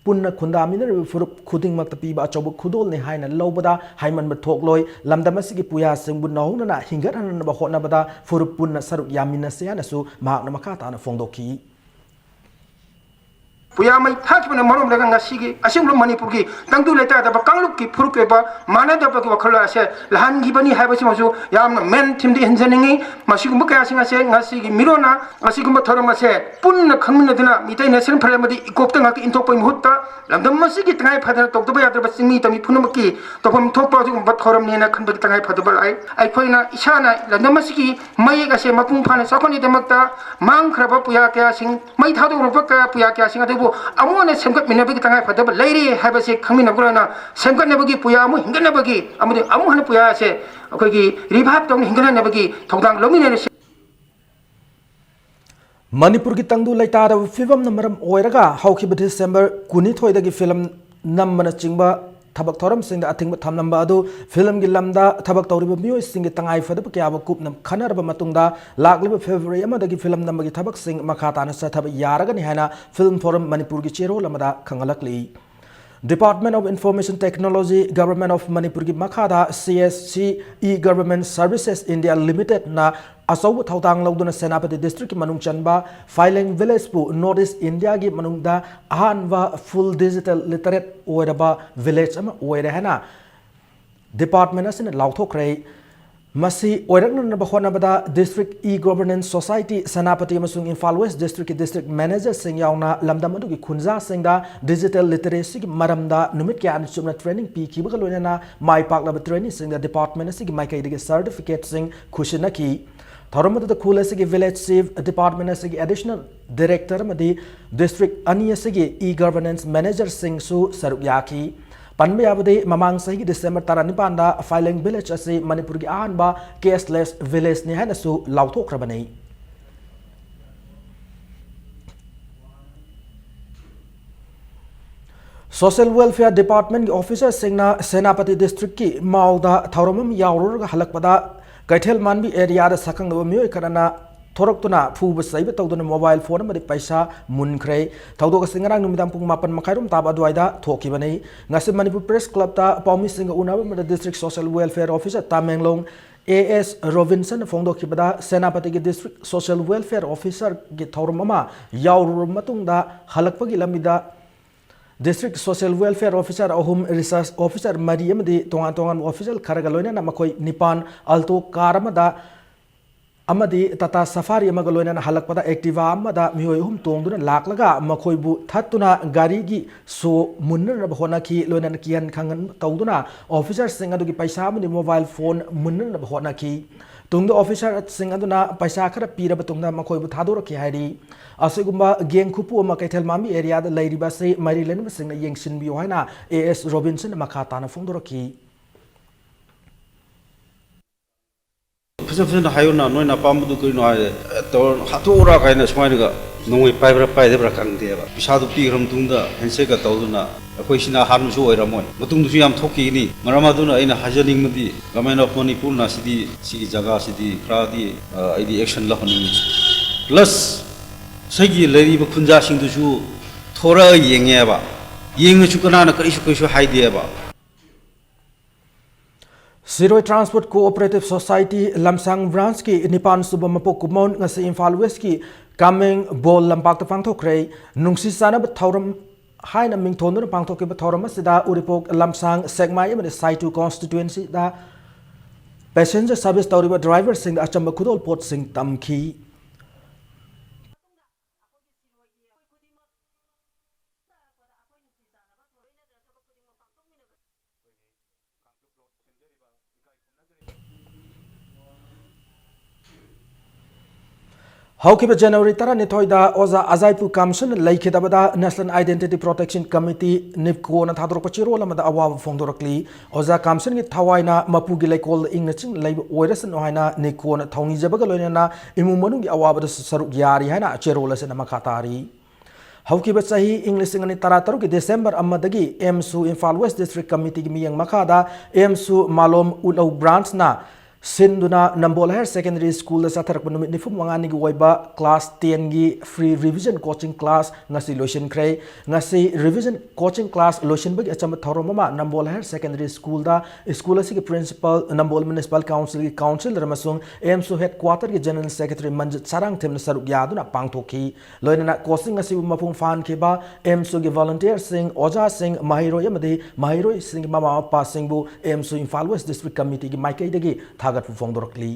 ꯄꯨꯟꯅ ꯈꯨꯟꯗꯥꯃꯤꯟꯅꯔꯤꯕ ꯐꯨꯔꯨꯞ ꯈꯨꯗꯤꯡꯃꯛꯇ ꯄꯤꯕ ꯑꯆꯧꯕ ꯈꯨꯗꯣꯜꯅꯤ ꯍꯥꯏꯅ ꯂꯧꯕꯗ ꯍꯥꯏꯃꯟꯕ ꯊꯣꯛꯂꯣꯏ꯫ ꯂꯝꯗꯝ ꯑꯁꯤꯒꯤ ꯄꯨꯌꯥꯁꯤꯡꯕꯨ ꯅꯧꯍꯧꯅꯅ ꯍꯤꯡꯒꯠꯍꯟꯅꯕ ꯍꯣꯠꯅꯕꯗ ꯐꯨꯔꯨꯞ ꯄꯨꯟꯅ ꯁꯔꯨꯛ ꯌꯥꯃꯤꯟꯅꯁꯤ ꯍꯥꯏꯅꯁꯨ ꯃꯍꯥꯛꯅ ꯃꯈꯥ ꯇꯥꯅ ꯐꯣꯡꯗꯣꯛꯈꯤ꯫ ꯄꯨꯌꯥ ꯃꯩ ꯊꯥꯈꯤꯕꯅ ꯃꯔꯝ ꯑꯣꯏꯔꯒ ꯉꯁꯤꯒꯤ ꯑꯁꯦꯡꯕ ꯃꯅꯤꯄꯨꯔꯒꯤ ꯇꯪꯗꯨ ꯂꯩꯇꯥꯗꯕ ꯀꯥꯡꯂꯨꯞꯀꯤ ꯐꯨꯔꯨꯞꯀꯤ ꯑꯣꯏꯕ ꯃꯥꯟꯅꯗꯕꯒꯤ ꯋꯥꯈꯜꯂꯣꯟ ꯑꯁꯦ ꯂꯥꯛꯍꯟꯈꯤꯕꯅꯤ ꯍꯥꯏꯕꯁꯤꯃꯁꯨ ꯌꯥꯝꯅ ꯃꯦꯟ ꯊꯤꯝꯗ ꯏꯍꯟꯖꯅꯤꯡꯏ꯫ ꯃꯁꯤꯒꯨꯝꯕ ꯀꯌꯥꯁꯤꯡ ꯑꯁꯦ ꯉꯁꯤꯒꯤ ꯃꯤꯔꯣꯟꯅ ꯑꯁꯤꯒꯨꯝꯕ ꯊꯧꯔꯝ ꯑꯁꯦ ꯄꯨꯟꯅ ꯈꯪꯃꯤꯟꯅꯗꯨꯅ ꯃꯤꯇꯩ ꯅꯦꯁꯅꯦꯜ ꯐ꯭ꯔꯟ ꯑꯃꯗꯤ ꯏꯀꯣꯞꯇ ꯉꯥꯛꯇ ꯏꯟꯊꯣꯛꯄꯒꯤ ꯃꯍꯨꯠꯇ ꯂꯝꯗꯝ ꯑꯁꯤꯒꯤ ꯇꯉꯥꯏ ꯐꯗꯅ ꯇꯧꯗꯕ ꯌꯥꯗ꯭ꯔꯕ ꯆꯤꯡꯃꯤ ꯇꯝꯃꯤ ꯄꯨꯝꯅꯃꯛꯀꯤ ꯇꯧꯐꯝ ꯊꯣꯛꯄ ꯑꯗꯨꯒꯨꯝꯕ ꯊꯧꯔꯝꯅꯦꯅ ꯈꯟꯕꯒꯤ ꯇꯉꯥꯏ ꯐꯗꯕ ꯂꯥꯛꯏ꯫ ꯑꯩꯈꯣꯏꯅ ꯏꯁꯥꯅ ꯂꯝꯗꯝ ꯑꯁꯤꯒꯤ ꯃꯌꯦꯛ ꯑꯁꯦ ꯃꯄꯨꯡ ꯐꯥꯅ ꯆꯥꯎꯈꯠꯅꯕꯒꯤꯗꯃꯛꯇ ꯃꯥꯡꯈ꯭ꯔꯕ ꯄꯨꯌꯥ ꯀꯌꯥꯁꯤꯡ, ꯃꯩ ꯊꯥꯗꯣꯛꯂꯕ ꯀꯌꯥ, ꯄꯨꯌꯥ ꯀꯌꯥꯁꯤꯡ ꯑꯗꯨꯕꯨ ꯑꯃꯨꯛ ꯍꯟꯅ ꯁꯦꯝꯒꯠꯃꯤꯟꯅꯕꯒꯤ ꯇꯉꯥꯏ ꯐꯗꯕ ꯂꯩꯔꯤ ꯍꯥꯏꯕꯁꯤ ꯈꯪꯃꯤꯟꯅꯕꯒ ꯂꯣꯏꯅꯅ ꯁꯦꯝꯒꯠꯅꯕꯒꯤ ꯄꯨꯌꯥ ꯑꯃꯨꯛ ꯍꯤꯡꯒꯠꯅꯕꯒꯤ ꯑꯃꯗꯤ ꯑꯃꯨꯛ ꯍꯟꯅ ꯄꯨꯌꯥ ꯑꯁꯦ ꯑꯩꯈꯣꯏꯒꯤ ꯔꯤꯚꯥꯏꯚ ꯇꯧꯅ ꯍꯤꯡꯒꯠꯍꯟꯅꯕꯒꯤ ꯊꯧꯗꯥꯡ ꯂꯧꯃꯤꯟꯅꯔꯁꯤ꯫ ꯃꯅꯤꯄꯨꯔꯒꯤ ꯇꯪꯗꯨ ꯂꯩꯇꯥꯗꯕ ꯐꯤꯕꯝꯅ ꯃꯔꯝ ꯑꯣꯏꯔꯒ ꯍꯧꯈꯤꯕ ꯗꯤꯁꯦꯝꯕꯔ ꯀꯨꯟꯅꯤꯊꯣꯏꯗꯒꯤ ꯐꯤꯂꯝ ꯅꯝꯕꯅꯆꯤꯡꯕ ꯊꯕꯛ ꯊꯧꯔꯝꯁꯤꯡꯗ ꯑꯊꯤꯡꯕ ꯊꯝꯂꯝꯕ ꯑꯗꯨ ꯐꯤꯂꯝꯒꯤ ꯂꯝꯗ ꯊꯕꯛ ꯇꯧꯔꯤꯕ ꯃꯤꯑꯣꯏꯁꯤꯡꯒꯤ ꯇꯉꯥꯏꯐꯗꯕ ꯀꯌꯥꯕꯨ ꯀꯨꯞꯅ ꯈꯟꯅꯔꯕ ꯃꯇꯨꯡꯗ ꯂꯥꯛꯂꯤꯕ ꯐꯦꯕ꯭ꯔꯨꯋꯥꯔꯤ ꯑꯃꯗꯒꯤ ꯐꯤꯂꯝ ꯅꯝꯕꯒꯤ ꯊꯕꯛꯁꯤꯡ ꯃꯈꯥ ꯇꯥꯅ ꯆꯠꯊꯕ ꯌꯥꯔꯒꯅꯤ ꯍꯥꯏꯅ ꯐꯤꯂꯝ ꯐꯣꯔꯝ ꯃꯅꯤꯄꯨꯔꯒꯤ ꯆꯦꯔꯣꯜ ꯑꯃꯗ ꯈꯪꯍꯜꯂꯛꯂꯤ꯫ Department of Information Technology, Government of ꯃꯅꯤꯄꯨꯔꯒꯤ ꯃꯈꯥꯗ C S C E Government Services India Limitedꯅ ꯑꯆꯧꯕ ꯊꯧꯗꯥꯡ ꯂꯧꯗꯨꯅ ꯁꯦꯅꯥꯄꯇꯤ ꯗꯤꯁꯇ꯭ꯔꯤꯛꯀꯤ ꯃꯅꯨꯡ ꯆꯟꯕ ꯐꯥꯏꯂꯦꯡ ꯚꯤꯂꯦꯖꯄꯨ ꯅꯣꯔꯠ ꯏꯁ ꯏꯟꯗꯤꯌꯥꯒꯤ ꯃꯅꯨꯡꯗ ꯑꯍꯥꯟꯕ ꯐꯨꯜ ꯗꯤꯖꯤꯇꯦꯜ ꯂꯤꯇꯔꯦꯠ ꯑꯣꯏꯔꯕ ꯚꯤꯂꯦꯖ ꯑꯃ ꯑꯣꯏꯔꯦ ꯍꯥꯏꯅ ꯗꯤꯄꯥꯔꯠꯃꯦꯟ ꯑꯁꯤꯅ ꯂꯥꯎꯊꯣꯛꯈ꯭ꯔꯦ꯫ ꯃꯁꯤ ꯑꯣꯏꯔꯛꯅꯅꯕ ꯍꯣꯠꯅꯕꯗ ꯗꯤꯁꯇ꯭ꯔꯤꯛ ꯏ ꯒꯣꯚꯔꯅꯦꯟꯁ ꯁꯣꯁꯥꯏꯇꯤ ꯁꯦꯅꯥꯄꯇꯤ ꯑꯃꯁꯨꯡ ꯏꯝꯐꯥꯜ ꯋꯦꯁ ꯗꯤꯁꯇ꯭ꯔꯤꯛꯀꯤ ꯗꯤꯁꯇ꯭ꯔꯤꯛ ꯃꯦꯅꯦꯖꯔꯁꯤꯡ ꯌꯥꯎꯅ ꯂꯝꯗꯝ ꯑꯗꯨꯒꯤ ꯈꯨꯟꯖꯥꯁꯤꯡꯗ ꯗꯤꯖꯤꯇꯦꯜ ꯂꯤꯇꯔꯦꯁꯤꯒꯤ ꯃꯔꯝꯗ ꯅꯨꯃꯤꯠ ꯀꯌꯥꯅꯤ ꯆꯨꯞꯅ ꯇ꯭ꯔꯦꯅꯤꯡ ꯄꯤꯈꯤꯕꯒ ꯂꯣꯏꯅꯅ ꯃꯥꯏ ꯄꯥꯛꯂꯕ ꯇ꯭ꯔꯦꯅꯤꯡꯁꯤꯡꯗ ꯗꯤꯄꯥꯔꯠꯃꯦꯟ ꯑꯁꯤꯒꯤ ꯃꯥꯏꯀꯩꯗꯒꯤ ꯁꯔꯇꯤꯐꯤꯀꯦꯠꯁꯤꯡ ꯈꯨꯠꯁꯤꯟꯅꯈꯤ꯫ ꯊꯧꯔꯝ ꯑꯗꯨꯗ ꯈꯨꯜ ꯑꯁꯤꯒꯤ ꯚꯤꯂꯦꯖ ꯆꯤꯐ, ꯗꯤꯄꯥꯔꯠꯃꯦꯟ ꯑꯁꯤꯒꯤ ꯑꯦꯗꯤꯁꯅꯦꯜ ꯗꯤꯔꯦꯛꯇꯔ ꯑꯃꯗꯤ ꯗꯤꯁꯇ꯭ꯔꯤꯛ ꯑꯅꯤ ꯑꯁꯤꯒꯤ ꯏ ꯒꯚꯔꯅꯦꯟꯁ ꯃꯦꯅꯦꯖꯔꯁꯤꯡꯁꯨ ꯁꯔꯨꯛ ꯌꯥꯈꯤ꯫ ꯄꯟꯕ ꯌꯥꯕꯗꯤ ꯃꯃꯥꯡ ꯆꯍꯤꯒꯤ ꯗꯤꯁꯦꯝꯕꯔ ꯇꯔꯥꯅꯤꯄꯥꯟꯗ ꯐꯥꯏꯂꯦꯡ ꯚꯤꯂꯦꯖ ꯑꯁꯤ ꯃꯅꯤꯄꯨꯔꯒꯤ ꯑꯍꯥꯟꯕ cashless villageꯅꯤ ꯍꯥꯏꯅꯁꯨ ꯂꯥꯎꯊꯣꯛꯈ꯭ꯔꯕꯅꯤ꯫ Social Welfare Departmentꯀꯤ officerꯁꯤꯡꯅ ꯁꯦꯅꯥꯄꯇꯤ ꯗꯤꯁꯇ꯭ꯔꯤꯛꯀꯤ ꯃꯥꯎꯗ ꯊꯧꯔꯝ ꯑꯃ ꯌꯥꯎꯔꯨꯔꯒ ꯍꯜꯂꯛꯄꯗ ꯀꯩꯊꯦꯜ ꯃꯥꯟꯕꯤ areaꯗ ꯁꯛꯈꯪꯅꯕ ꯃꯤꯑꯣꯏ ꯈꯔꯅ ꯊꯣꯔꯛꯇꯨꯅ ꯐꯨꯕ ꯆꯩꯕ ꯇꯧꯗꯨꯅ mobile phone ꯑꯃꯗꯤ ꯄꯩꯁꯥ ꯃꯨꯟꯈ꯭ꯔꯦ꯫ ꯊꯧꯗꯣꯛ ꯑꯁꯤ ꯉꯔꯥꯡ ꯅꯨꯃꯤꯗꯥꯡ ꯄꯨꯡ ꯃꯥꯄꯟ ꯃꯈꯥꯏꯔꯣꯝ ꯇꯥꯕ ꯑꯗꯨꯋꯥꯏꯗ ꯊꯣꯛꯈꯤꯕꯅꯤ꯫ ꯉꯁꯤ ꯃꯅꯤꯄꯨꯔ Press Clubꯇ ꯄꯥꯎꯃꯤꯁꯤꯡꯒ ꯎꯅꯕ ꯑꯃꯗ District Social Welfare Officer Tamenglong A S ꯔꯣꯕꯤꯟꯁꯟꯅ ꯐꯣꯡꯗꯣꯛꯈꯤꯕꯗ, ꯁꯦꯅꯥꯄꯇꯤꯒꯤ District Social Welfare Officerꯒꯤ ꯊꯧꯔꯝ ꯑꯃ ꯌꯥꯎꯔꯨꯔꯕ ꯃꯇꯨꯡꯗ ꯍꯜꯂꯛꯄꯒꯤ ꯂꯝꯕꯤꯗ District Social Welfare Officer ꯑꯍꯨꯝ, Research Officer ꯃꯔꯤ ꯑꯃꯗꯤ ꯇꯣꯉꯥꯟ ꯇꯣꯉꯥꯟꯕ official ꯈꯔꯒ ꯂꯣꯏꯅꯅ ꯃꯈꯣꯏ ꯅꯤꯄꯥꯟ Alto car ꯑꯃꯗ ꯑꯃꯗꯤ Tata Safari ꯑꯃꯒ ꯂꯣꯏꯅꯅ ꯍꯜꯂꯛꯄꯗ Activa ꯑꯃꯗ ꯃꯤꯑꯣꯏ ꯑꯍꯨꯝ ꯇꯣꯡꯗꯨꯅ ꯂꯥꯛꯂꯒ ꯃꯈꯣꯏꯕꯨ ꯊꯠꯇꯨꯅ ꯒꯥꯔꯤꯒꯤ ꯁꯣ ꯃꯨꯟꯅꯅꯕ ꯍꯣꯠꯅꯈꯤ꯫ ꯂꯣꯏꯅꯅ ꯀꯤꯍꯟ ꯈꯪꯍꯟ ꯇꯧꯗꯨꯅ officerꯁꯤꯡ ꯑꯗꯨꯒꯤ ꯄꯩꯁꯥ ꯑꯃꯗꯤ mobile phone ꯃꯨꯟꯅꯅꯕ ꯍꯣꯠꯅꯈꯤ꯫ ꯇꯨꯡꯗ officerꯁꯤꯡ ꯑꯗꯨꯅ ꯄꯩꯁꯥ ꯈꯔ ꯄꯤꯔꯕ ꯇꯨꯡꯗ ꯃꯈꯣꯏꯕꯨ ꯊꯥꯗꯣꯔꯛꯈꯤ ꯍꯥꯏꯔꯤ꯫ ꯑꯁꯤꯒꯨꯝꯕ gang ꯈꯨꯄꯨ ꯑꯃ ꯀꯩꯊꯦꯜ ꯃꯥꯟꯕꯤ areaꯗ ꯂꯩꯔꯤꯕ ꯑꯁꯤ ꯃꯔꯤ ꯂꯩꯅꯕꯁꯤꯡꯅ ꯌꯦꯡꯁꯤꯟꯕꯤꯌꯨ ꯍꯥꯏꯅ ꯑꯦ ꯑꯦꯁ ꯔꯣꯕꯤꯟꯁꯟꯅ ꯃꯈꯥ ꯇꯥꯅ ꯐꯣꯡꯗꯣꯔꯛꯈꯤ꯫ ꯐꯖ ꯐꯖꯅ ꯍꯥꯏꯌꯨꯅ, ꯅꯣꯏꯅ ꯑꯄꯥꯝꯕꯗꯨ ꯀꯔꯤꯅꯣ ꯍꯥꯏꯔꯦ, ꯇꯧꯔ ꯍꯥꯠꯇꯣꯛꯎꯔꯥ ꯀꯥꯏꯅ ꯁꯨꯃꯥꯏꯅꯒ ꯅꯣꯡꯃꯩ ꯄꯥꯏꯕ꯭ꯔꯥ ꯄꯥꯏꯗꯕ꯭ꯔꯥ ꯈꯪꯗꯦꯕ꯫ ꯄꯩꯁꯥꯗꯨ ꯄꯤꯈ꯭ꯔ ꯃꯇꯨꯡꯗ handshake ꯇꯧꯗꯨꯅ ꯑꯩꯈꯣꯏꯁꯤꯅ ꯑꯍꯥꯟꯕꯁꯨ ꯑꯣꯏꯔꯝꯃꯣꯏ, ꯃꯇꯨꯡꯗꯁꯨ ꯌꯥꯝ ꯊꯣꯛꯈꯤꯒꯅꯤ꯫ ꯃꯔꯝ ꯑꯗꯨꯅ ꯑꯩꯅ ꯍꯥꯏꯖꯅꯤꯡꯕꯗꯤ, Government of Manipurꯅ ꯁꯤꯗꯤ, ꯁꯤꯒꯤ ꯖꯒꯥꯁꯤꯗꯤ ꯈꯔꯗꯤ, ꯑ, ꯑꯩꯗꯤ action ꯂꯧꯍꯟꯅꯤꯡꯉꯤ꯫ Plus ꯉꯁꯥꯏꯒꯤ ꯂꯩꯔꯤꯕ ꯈꯨꯟꯖꯥꯁꯤꯡꯗꯨꯁꯨ ꯊꯣꯔꯛꯑ ꯌꯦꯡꯉꯦꯕ, ꯌꯦꯡꯉꯁꯨ ꯀꯅꯥꯅ ꯀꯔꯤꯁꯨ ꯀꯔꯤꯁꯨ ꯍꯥꯏꯗꯦꯕ꯫ ꯁꯤꯔꯣꯏ Transport Cooperative Society ꯂꯝꯁꯥꯡ branchꯀꯤ ꯅꯤꯄꯥꯟ ꯁꯨꯕ ꯃꯄꯣꯛ ꯀꯨꯝꯑꯣꯟ ꯉꯁꯤ ꯏꯝꯐꯥꯜ Westꯀꯤ ꯀꯥꯃꯦꯡ ꯕꯣꯜ ꯂꯝꯄꯥꯛꯇ ꯄꯥꯡꯊꯣꯛꯈ꯭ꯔꯦ꯫ ꯅꯨꯡꯁꯤ ꯆꯥꯟꯅꯕ ꯊꯧꯔꯝ ꯍꯥꯏꯅ ꯃꯤꯡꯊꯣꯟꯗꯨꯅ ꯄꯥꯡꯊꯣꯛꯈꯤꯕ ꯊꯧꯔꯝ ꯑꯁꯤꯗ ꯎꯔꯤꯄꯣꯛ, ꯂꯝꯁꯥꯡ, ꯁꯦꯛꯃꯥꯏ ꯑꯃꯗꯤ ꯁꯥꯏꯇꯨ constituencyꯗ passenger service ꯇꯧꯔꯤꯕ driverꯁꯤꯡꯗ ꯑꯆꯝꯕ ꯈꯨꯗꯣꯜꯄꯣꯠꯁꯤꯡ ꯇꯝꯈꯤ꯫ ꯍꯧꯈꯤꯕ January ꯇꯔꯥꯅꯤꯊꯣꯏꯗ ꯑꯣꯖꯥ ꯑꯖꯥꯏꯄꯨ ꯀꯥꯝꯁꯟ ꯂꯩꯈꯤꯗꯕꯗ National Identity Protection Committee, NEEPCOꯅ ꯊꯥꯗꯣꯔꯛꯄ ꯆꯦꯔꯣꯜ ꯑꯃꯗ ꯑꯋꯥꯕ ꯐꯣꯡꯗꯣꯔꯛꯂꯤ꯫ ꯑꯣꯖꯥ ꯀꯥꯝꯁꯟꯒꯤ ꯊꯋꯥꯏꯅ ꯃꯄꯨꯒꯤ ꯂꯩꯀꯣꯜꯗ ꯏꯪꯅ ꯆꯤꯛꯅ ꯂꯩꯕ ꯑꯣꯏꯔꯁꯅꯨ ꯍꯥꯏꯅ NEEPCOꯅ ꯊꯧꯅꯤꯖꯕꯒ ꯂꯣꯏꯅꯅ ꯏꯃꯨꯡ ꯃꯅꯨꯡꯒꯤ ꯑꯋꯥꯕꯗꯁꯨ ꯁꯔꯨꯛ ꯌꯥꯔꯤ ꯍꯥꯏꯅ ꯆꯦꯔꯣꯜ ꯑꯁꯤꯅ ꯃꯈꯥ ꯇꯥꯔꯤ꯫ ꯍꯧꯈꯤꯕ ꯆꯍꯤ ꯏꯪ ꯂꯤꯁꯤꯡ ꯑꯅꯤ ꯇꯔꯥꯇꯔꯨꯛꯀꯤ December ꯑꯃꯗꯒꯤ AMSU ꯏꯝꯐꯥꯜ West District Committeeꯒꯤ ꯃꯤꯠꯌꯦꯡ ꯃꯈꯥꯗ AMSU ꯃꯥꯂꯣꯝ ꯎꯠꯂꯧ branchꯅ ꯁꯤꯟꯗꯨꯅ ꯅꯝꯕꯣꯜ ꯍꯥꯌꯔ ꯁꯦꯀꯦꯟꯗꯔꯤ ꯁ꯭ꯀꯨꯜꯗ ꯆꯠꯊꯔꯛꯄ ꯅꯨꯃꯤꯠ ꯅꯤꯐꯨ ꯃꯉꯥꯅꯤꯒꯤ ꯑꯣꯏꯕ class ten ꯒꯤ free revision coaching class ꯉꯁꯤ ꯂꯣꯏꯁꯤꯟꯈ꯭ꯔꯦ꯫ ꯉꯁꯤ revision coaching class ꯂꯣꯏꯁꯤꯟꯕꯒꯤ ꯑꯆꯝꯕ ꯊꯧꯔꯝ ꯑꯃ ꯅꯝꯕꯣꯜ ꯍꯥꯌꯔ ꯁꯦꯀꯦꯟꯗꯔꯤ ꯁ꯭ꯀꯨꯜꯗ ꯁ꯭ꯀꯨꯜ ꯑꯁꯤꯒꯤ principal, ꯅꯝꯕꯣꯜ municipal council ꯒꯤ councillor ꯑꯃꯁꯨꯡ AMSU headquarter ꯒꯤ general secretary ꯃꯟꯖꯤꯠ ꯁꯥꯔꯥꯡꯊꯦꯝꯅ ꯁꯔꯨꯛ ꯌꯥꯗꯨꯅ ꯄꯥꯡꯊꯣꯛꯈꯤ꯫ ꯂꯣꯏꯅꯅ coaching ꯑꯁꯤꯕꯨ ꯃꯄꯨꯡ ꯐꯥꯍꯟꯈꯤꯕ AMSU ꯒꯤ volunteer ꯁꯤꯡ, ꯑꯣꯖꯥꯁꯤꯡ, ꯃꯍꯩꯔꯣꯏ ꯑꯃꯗꯤ ꯃꯍꯩꯔꯣꯏꯁꯤꯡꯒꯤ ꯃꯃꯥ ꯃꯄꯥꯁꯤꯡꯕꯨ AMSU Imphal West District Committee ꯒꯤ ꯃꯥꯏꯀꯩꯗꯒꯤ ꯊꯥꯒꯠꯄ ꯐꯣꯡꯗꯣꯔꯛꯂꯤ꯫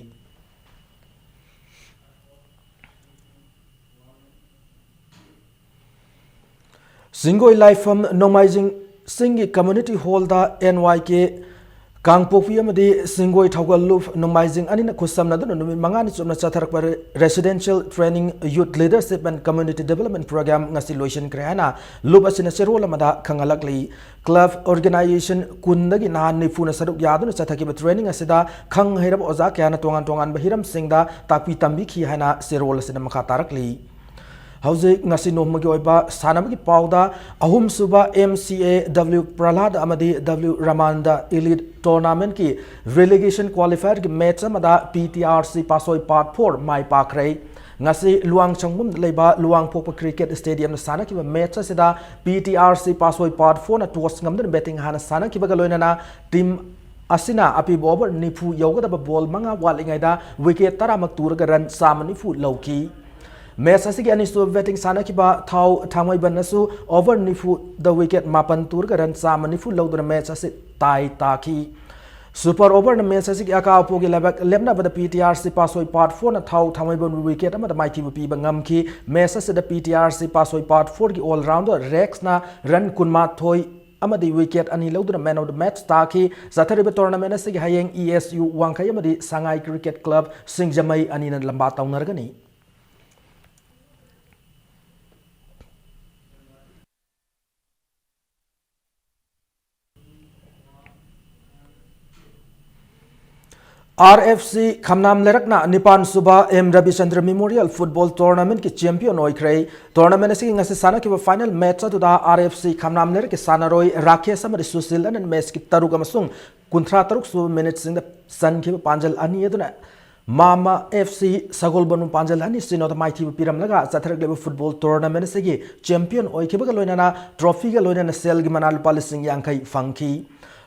ꯆꯤꯡꯒꯣꯏ ꯂꯥꯏꯐꯝ ꯅꯣꯡꯃꯥꯏꯖꯤꯡ ꯆꯤꯡꯒꯤ community hall ꯗ NYK ꯀꯥꯡꯄꯣꯛꯄꯤ ꯑꯃꯗꯤ ꯆꯤꯡꯒꯣꯏ ꯊꯧꯒꯜ ꯂꯨꯞ ꯅꯣꯡꯃꯥꯏꯖꯤꯡ ꯑꯅꯤꯅ ꯈꯨꯠꯁꯝꯅꯗꯨꯅ ꯅꯨꯃꯤꯠ ꯃꯉꯥꯅꯤ ꯆꯨꯞꯅ ꯆꯠꯊꯔꯛꯄ Re-, Residential Training, Youth Leadership and Community Development Program ꯉꯁꯤ ꯂꯣꯏꯁꯤꯟꯈ꯭ꯔꯦ ꯍꯥꯏꯅ ꯂꯨꯞ ꯑꯁꯤꯅ ꯆꯦꯔꯣꯜ ꯑꯃꯗ ꯈꯪꯍꯜꯂꯛꯂꯤ꯫ Club organization ꯀꯨꯟꯗꯒꯤ ꯅꯍꯥ ꯅꯤꯐꯨꯅ ꯁꯔꯨꯛ ꯌꯥꯗꯨꯅ ꯆꯠꯊꯈꯤꯕ training ꯑꯁꯤꯗ ꯈꯪ ꯍꯩꯔꯕ ꯑꯣꯖꯥ ꯀꯌꯥꯅ ꯇꯣꯉꯥꯟ ꯇꯣꯉꯥꯟꯕ ꯍꯤꯔꯝꯁꯤꯡꯗ ꯇꯥꯛꯄꯤ ꯇꯝꯕꯤꯈꯤ ꯍꯥꯏꯅ ꯆꯦꯔꯣꯜ ꯑꯁꯤꯗ ꯃꯈꯥ ꯇꯥꯔꯛꯂꯤ꯫ ꯍꯧꯖꯤꯛ ꯉꯁꯤ ꯅꯣꯡꯃꯒꯤ ꯑꯣꯏꯕ ꯁꯥꯟꯅꯕꯒꯤ ꯄꯥꯎꯗ, ꯑꯍꯨꯝꯁꯨꯕ MCA W ꯄ꯭ꯔꯍꯂꯥꯗ ꯑꯃꯗꯤ W ꯔꯃꯥꯟꯗ Elite Tournament ꯀꯤ relegation qualifier ꯒꯤ match ꯑꯃꯗ PTRC ꯄꯥꯁꯣꯏ Part four ꯃꯥꯏ ꯄꯥꯛꯈ꯭ꯔꯦ꯫ ꯉꯁꯤ ꯂꯨꯋꯥꯡꯁꯪꯒꯨꯝꯗ ꯂꯩꯕ ꯂꯨꯋꯥꯡꯄꯣꯛꯄ Cricket Stadium ꯗ ꯁꯥꯟꯅꯈꯤꯕ match ꯑꯁꯤꯗ PTRC ꯄꯥꯁꯣꯏ Part four ꯅ toss ꯉꯝꯗꯨꯅ batting ꯍꯥꯟꯅ ꯁꯥꯟꯅꯈꯤꯕꯒ ꯂꯣꯏꯅꯅ team ꯑꯁꯤꯅ ꯑꯄꯤꯕ over ꯅꯤꯐꯨ ꯌꯧꯒꯗꯕ ball ꯃꯉꯥ ꯋꯥꯠꯂꯤꯉꯩꯗ wicket ꯇꯔꯥꯃꯛ ꯇꯨꯔꯒ run ꯆꯥꯝꯃ ꯅꯤꯐꯨ ꯂꯧꯈꯤ꯫ Match ꯑꯁꯤꯒꯤ ꯑꯅꯤꯁꯨꯕ batting ꯁꯥꯟꯅꯈꯤꯕ ꯊꯥꯎ ꯊꯥꯡꯃꯩꯕꯟꯅꯁꯨ over ꯅꯤꯐꯨꯗ wicket ꯃꯥꯄꯟ ꯇꯨꯔꯒ run ꯆꯥꯝꯃ ꯅꯤꯐꯨ ꯂꯧꯗꯨꯅ match ꯑꯁꯤ tie ꯇꯥꯈꯤ꯫ Super over ꯅ match ꯑꯁꯤꯒꯤ ꯑꯀꯥ ꯑꯄꯣꯛꯀꯤ ꯂꯥꯏꯕꯛ ꯂꯦꯞꯅꯕꯗ PTRC ꯄꯥꯁꯣꯏ Part four ꯅ ꯊꯥꯎ ꯊꯥꯡꯃꯩꯕꯟꯕꯨ wicket ꯑꯃꯗ ꯃꯥꯏꯊꯤꯕ ꯄꯤꯕ ꯉꯝꯈꯤ꯫ Match ꯑꯁꯤꯗ PTRC ꯄꯥꯁꯣꯏ Part four ꯒꯤ all rounder ꯔꯦꯛꯁꯅ run ꯀꯨꯟꯃꯥꯊꯣꯏ ꯑꯃꯗꯤ wicket ꯑꯅꯤ ꯂꯧꯗꯨꯅ man of the match ꯇꯥꯈꯤ꯫ ꯆꯠꯊꯔꯤꯕ tournament ꯑꯁꯤꯒꯤ ꯍꯌꯦꯡ ESU ꯋꯥꯡꯈꯩ ꯑꯃꯗꯤ ꯁꯉꯥꯏ Cricket Club ꯁꯤꯡꯖꯃꯩ ꯑꯅꯤꯅ ꯂꯝꯕꯥ ꯇꯧꯅꯔꯒꯅꯤ꯫ ꯑꯥꯔ ꯑꯦꯐ ꯁꯤ ꯈꯝꯅꯥꯝ ꯂꯩꯔꯛꯅ ꯅꯤꯄꯥꯟ ꯁꯨꯕ ꯑꯦꯝ ꯔꯕꯤꯆꯟꯗ꯭ꯔ ꯃꯦꯃꯣꯔꯤꯌꯦꯜ ꯐꯨꯠꯕꯣꯜ ꯇꯣꯔꯅꯥꯃꯦꯟꯠꯀꯤ ꯆꯦꯝꯄꯤꯌꯟ ꯑꯣꯏꯈ꯭ꯔꯦ꯫ ꯇꯣꯔꯅꯥꯃꯦꯟꯠ ꯑꯁꯤꯒꯤ ꯉꯁꯤ ꯁꯥꯟꯅꯈꯤꯕ ꯐꯥꯏꯅꯦꯜ ꯃꯦꯆ ꯑꯗꯨꯗ ꯑꯥꯔ ꯑꯦꯐ ꯁꯤ ꯈꯝꯅꯥꯝ ꯂꯩꯔꯛꯀꯤ ꯁꯥꯟꯅꯔꯣꯏ ꯔꯥꯀꯦꯁ ꯑꯃꯗꯤ ꯁꯨꯁꯤꯜ ꯑꯅ ꯃꯦꯆꯀꯤ ꯇꯔꯨꯛ ꯑꯃꯁꯨꯡ ꯀꯨꯟꯊ꯭ꯔꯥ ꯇꯔꯨꯛ ꯁꯨꯕ ꯃꯤꯅꯤꯠꯁꯤꯡꯗ ꯆꯟꯈꯤꯕ ꯄꯥꯟꯖꯜ ꯑꯅꯤ ꯑꯗꯨꯅ ꯃꯥꯃ ꯑꯦꯐ ꯁꯤ ꯁꯒꯣꯜꯕꯟꯕꯨ ꯄꯥꯟꯖꯜ ꯑꯅꯤ ꯁꯤꯅꯣꯗ ꯃꯥꯏꯊꯤꯕ ꯄꯤꯔꯝꯂꯒ ꯆꯠꯊꯔꯛꯂꯤꯕ ꯐꯨꯠꯕꯣꯜ ꯇꯣꯔꯅꯥꯃꯦꯟꯠ ꯑꯁꯤꯒꯤ ꯆꯦꯝꯄꯤꯌꯟ ꯑꯣꯏꯈꯤꯕꯒ ꯂꯣꯏꯅꯅ ꯇ꯭ꯔꯣꯐꯤꯒ ꯂꯣꯏꯅꯅ ꯁꯦꯜꯒꯤ ꯃꯅꯥ ꯂꯨꯄꯥ ꯂꯤꯁꯤꯡ ꯌꯥꯡꯈꯩ ꯐꯪꯈꯤ꯫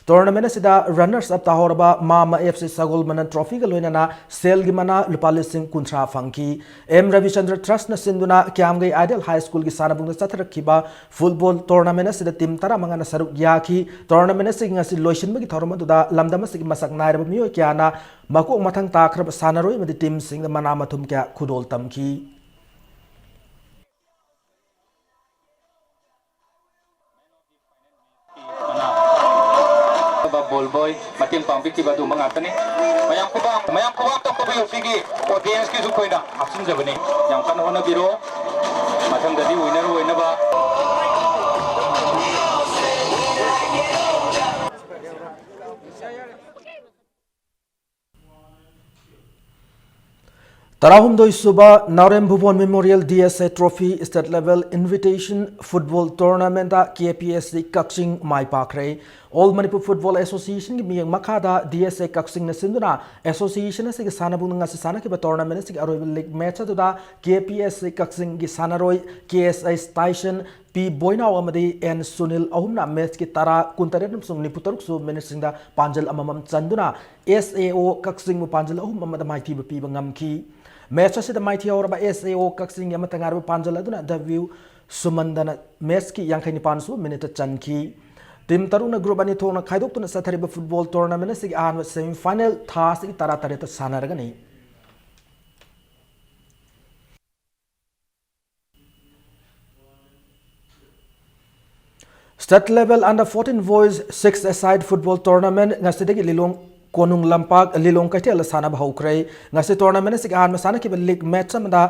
ꯇꯣꯔꯅꯥꯃꯦꯟꯠ ꯑꯁꯤꯗ ꯔꯟꯅꯔꯁ ꯑꯞ ꯇꯥꯍꯧꯔꯕ ꯃꯥꯃ ꯑꯦꯐ ꯁꯤ ꯁꯒꯣꯜꯕꯟꯅ ꯇ꯭ꯔꯣꯐꯤꯒ ꯂꯣꯏꯅꯅ ꯁꯦꯜꯒꯤ ꯃꯅꯥ ꯂꯨꯄꯥ ꯂꯤꯁꯤꯡ ꯀꯨꯟꯊ꯭ꯔꯥ ꯐꯪꯈꯤ꯫ ꯑꯦꯝ ꯔꯕꯤꯆꯟꯗ꯭ꯔ ꯇ꯭ꯔꯁꯅ ꯁꯤꯟꯗꯨꯅ ꯀ꯭ꯌꯥꯝꯒꯩ ꯑꯥꯏꯗꯤꯌꯦꯜ ꯍꯥꯏ ꯁ꯭ꯀꯨꯜꯒꯤ ꯁꯥꯟꯅꯕꯨꯡꯗ ꯆꯠꯊꯔꯛꯈꯤꯕ ꯐꯨꯠꯕꯣꯜ ꯇꯣꯔꯅꯥꯃꯦꯟꯠ ꯑꯁꯤꯗ ꯇꯤꯝ ꯇꯔꯥꯃꯉꯥꯅ ꯁꯔꯨꯛ ꯌꯥꯈꯤ꯫ ꯇꯣꯔꯅꯥꯃꯦꯟꯠ ꯑꯁꯤꯒꯤ ꯉꯁꯤ ꯂꯣꯏꯁꯤꯟꯕꯒꯤ ꯊꯧꯔꯝ ꯑꯗꯨꯗ ꯂꯝꯗꯝ ꯑꯁꯤꯒꯤ ꯃꯁꯛ ꯅꯥꯏꯔꯕ ꯃꯤꯑꯣꯏ ꯀꯌꯥꯅ ꯃꯀꯣꯛ ꯃꯊꯪ ꯇꯥꯈ꯭ꯔꯕ ꯁꯥꯟꯅꯔꯣꯏ ꯑꯃꯗꯤ ꯇꯤꯝꯁꯤꯡꯗ ꯃꯅꯥ ꯃꯊꯨꯝ ꯀꯌꯥ ꯈꯨꯗꯣꯜ ꯇꯝꯈꯤ꯫ ꯕꯣꯜ ꯕꯣꯏ ꯃꯇꯦꯡ ꯄꯥꯡꯕꯤꯈꯤꯕ ꯑꯗꯨꯒꯨꯝꯕ ꯉꯥꯛꯇꯅꯤ꯫ ꯃꯌꯥꯝ ꯈꯨꯕꯥꯛ, ꯃꯌꯥꯝ ꯈꯨꯕꯥꯛ ꯑꯝꯇ ꯈꯨꯕꯤꯌꯨ꯫ ꯁꯤꯒꯤ audience ꯀꯤꯁꯨ ꯑꯩꯈꯣꯏꯅ ꯍꯥꯞꯆꯤꯟꯖꯕꯅꯤ꯫ ꯌꯥꯝ ꯀꯟꯅ ꯍꯣꯠꯅꯕꯤꯔꯣ꯫ ꯃꯊꯪꯗꯗꯤ winner ꯑꯣꯏꯅꯕ꯫ ꯇꯔꯥꯍꯨꯝꯗꯣꯏ ꯁꯨꯕ Naorem Bhuban memorial D S A trophy state level invitation football ꯇꯣꯔꯅꯥꯃꯦꯟꯠꯇ ꯀꯦ ꯄꯤ ꯑꯦꯁ ꯁꯤ ꯀꯛꯆꯤꯡ ꯃꯥꯏ ꯄꯥꯛꯈ꯭ꯔꯦ꯫ ꯑꯣꯜ ꯃꯅꯤꯄꯨꯔ ꯐꯨꯠꯕꯣꯜ ꯑꯦꯁꯣꯁꯤꯌꯦꯁꯟꯒꯤ ꯃꯤꯠꯌꯦꯡ ꯃꯈꯥꯗ ꯗꯤ ꯑꯦꯁ ꯑꯦ ꯀꯛꯆꯤꯡꯅ ꯁꯤꯟꯗꯨꯅ ꯑꯦꯁꯣꯁꯤꯌꯦꯁꯟ ꯑꯁꯤꯒꯤ ꯁꯥꯟꯅꯕꯨꯡꯗ ꯉꯁꯤ ꯁꯥꯟꯅꯈꯤꯕ ꯇꯣꯔꯅꯥꯃꯦꯟꯠ ꯑꯁꯤꯒꯤ ꯑꯔꯣꯏꯕ ꯂꯤꯒ ꯃꯦꯆ ꯑꯗꯨꯗ ꯀꯦ ꯄꯤ ꯑꯦꯁ ꯁꯤ ꯀꯛꯆꯤꯡꯒꯤ ꯁꯥꯟꯅꯔꯣꯏ ꯀꯦ ꯑꯦꯁ ꯑꯩꯆ ꯇꯥꯏꯁꯟ, ꯄꯤ ꯕꯣꯏꯅꯥꯎ ꯑꯃꯗꯤ ꯑꯦꯟ ꯁꯨꯅꯤꯜ ꯑꯍꯨꯝꯅ ꯃꯦꯆꯀꯤ ꯇꯔꯥ, ꯀꯨꯟꯇꯔꯦꯠ ꯑꯃꯁꯨꯡ ꯅꯤꯐꯨꯇꯔꯨꯛ ꯁꯨꯕ ꯃꯤꯅꯤꯠꯁꯤꯡꯗ ꯄꯥꯟꯖꯜ ꯑꯃꯃꯝ ꯆꯟꯗꯨꯅ ꯑꯦꯁ ꯑꯦ ꯑꯣ ꯀꯛꯆꯤꯡꯕꯨ ꯄꯥꯟꯖꯜ ꯑꯍꯨꯝ ꯑꯃꯗ ꯃꯥꯏꯊꯤꯕ ꯄꯤꯕ ꯉꯝꯈꯤ꯫ ꯃꯦꯆ ꯑꯁꯤꯗ ꯃꯥꯏꯊꯤꯍꯧꯔꯕ ꯑꯦꯁ ꯑꯦ ꯑꯣ ꯀꯛꯆꯤꯡꯒꯤ ꯑꯃꯠꯇ ꯉꯥꯏꯔꯕ ꯄꯥꯟꯖꯜ ꯑꯗꯨꯅ ꯗꯕ꯭ꯂꯤꯌꯨ ꯁꯨꯃꯟꯗꯅ ꯃꯦꯆꯀꯤ ꯌꯥꯡꯈꯩ ꯅꯤꯄꯥꯟ ꯁꯨꯕ ꯃꯤꯅꯤꯠꯇ ꯆꯟꯈꯤ꯫ ꯇꯤꯝ ꯇꯔꯨꯛꯅ ꯒ꯭ꯔꯨꯞ ꯑꯅꯤ ꯊꯣꯛꯅ ꯈꯥꯏꯗꯣꯛꯇꯨꯅ ꯆꯠꯊꯔꯤꯕ ꯐꯨꯠꯕꯣꯜ ꯇꯣꯔꯅꯥꯃꯦꯟꯠ ꯑꯁꯤꯒꯤ ꯑꯍꯥꯟꯕ ꯁꯦꯃꯤꯐꯥꯏꯅꯦꯜ ꯊꯥ ꯑꯁꯤꯒꯤ ꯇꯔꯥꯇꯔꯦꯠꯇ ꯁꯥꯟꯅꯔꯒꯅꯤ꯫ State level under fourteen boys six a side football tournament ꯉꯁꯤꯗꯒꯤ ꯂꯤꯂꯣꯡ ꯀꯣꯅꯨꯡ ꯂꯝꯄꯥꯛ ꯂꯤꯂꯣꯡ ꯀꯩꯊꯦꯜꯗ ꯁꯥꯟꯅꯕ ꯍꯧꯈ꯭ꯔꯦ꯫ ꯉꯁꯤ ꯇꯣꯔꯅꯥꯃꯦꯟ ꯑꯁꯤꯒꯤ ꯑꯍꯥꯟꯕ ꯁꯥꯟꯅꯈꯤꯕ ꯂꯤꯒ ꯃꯦꯆ ꯑꯃꯗ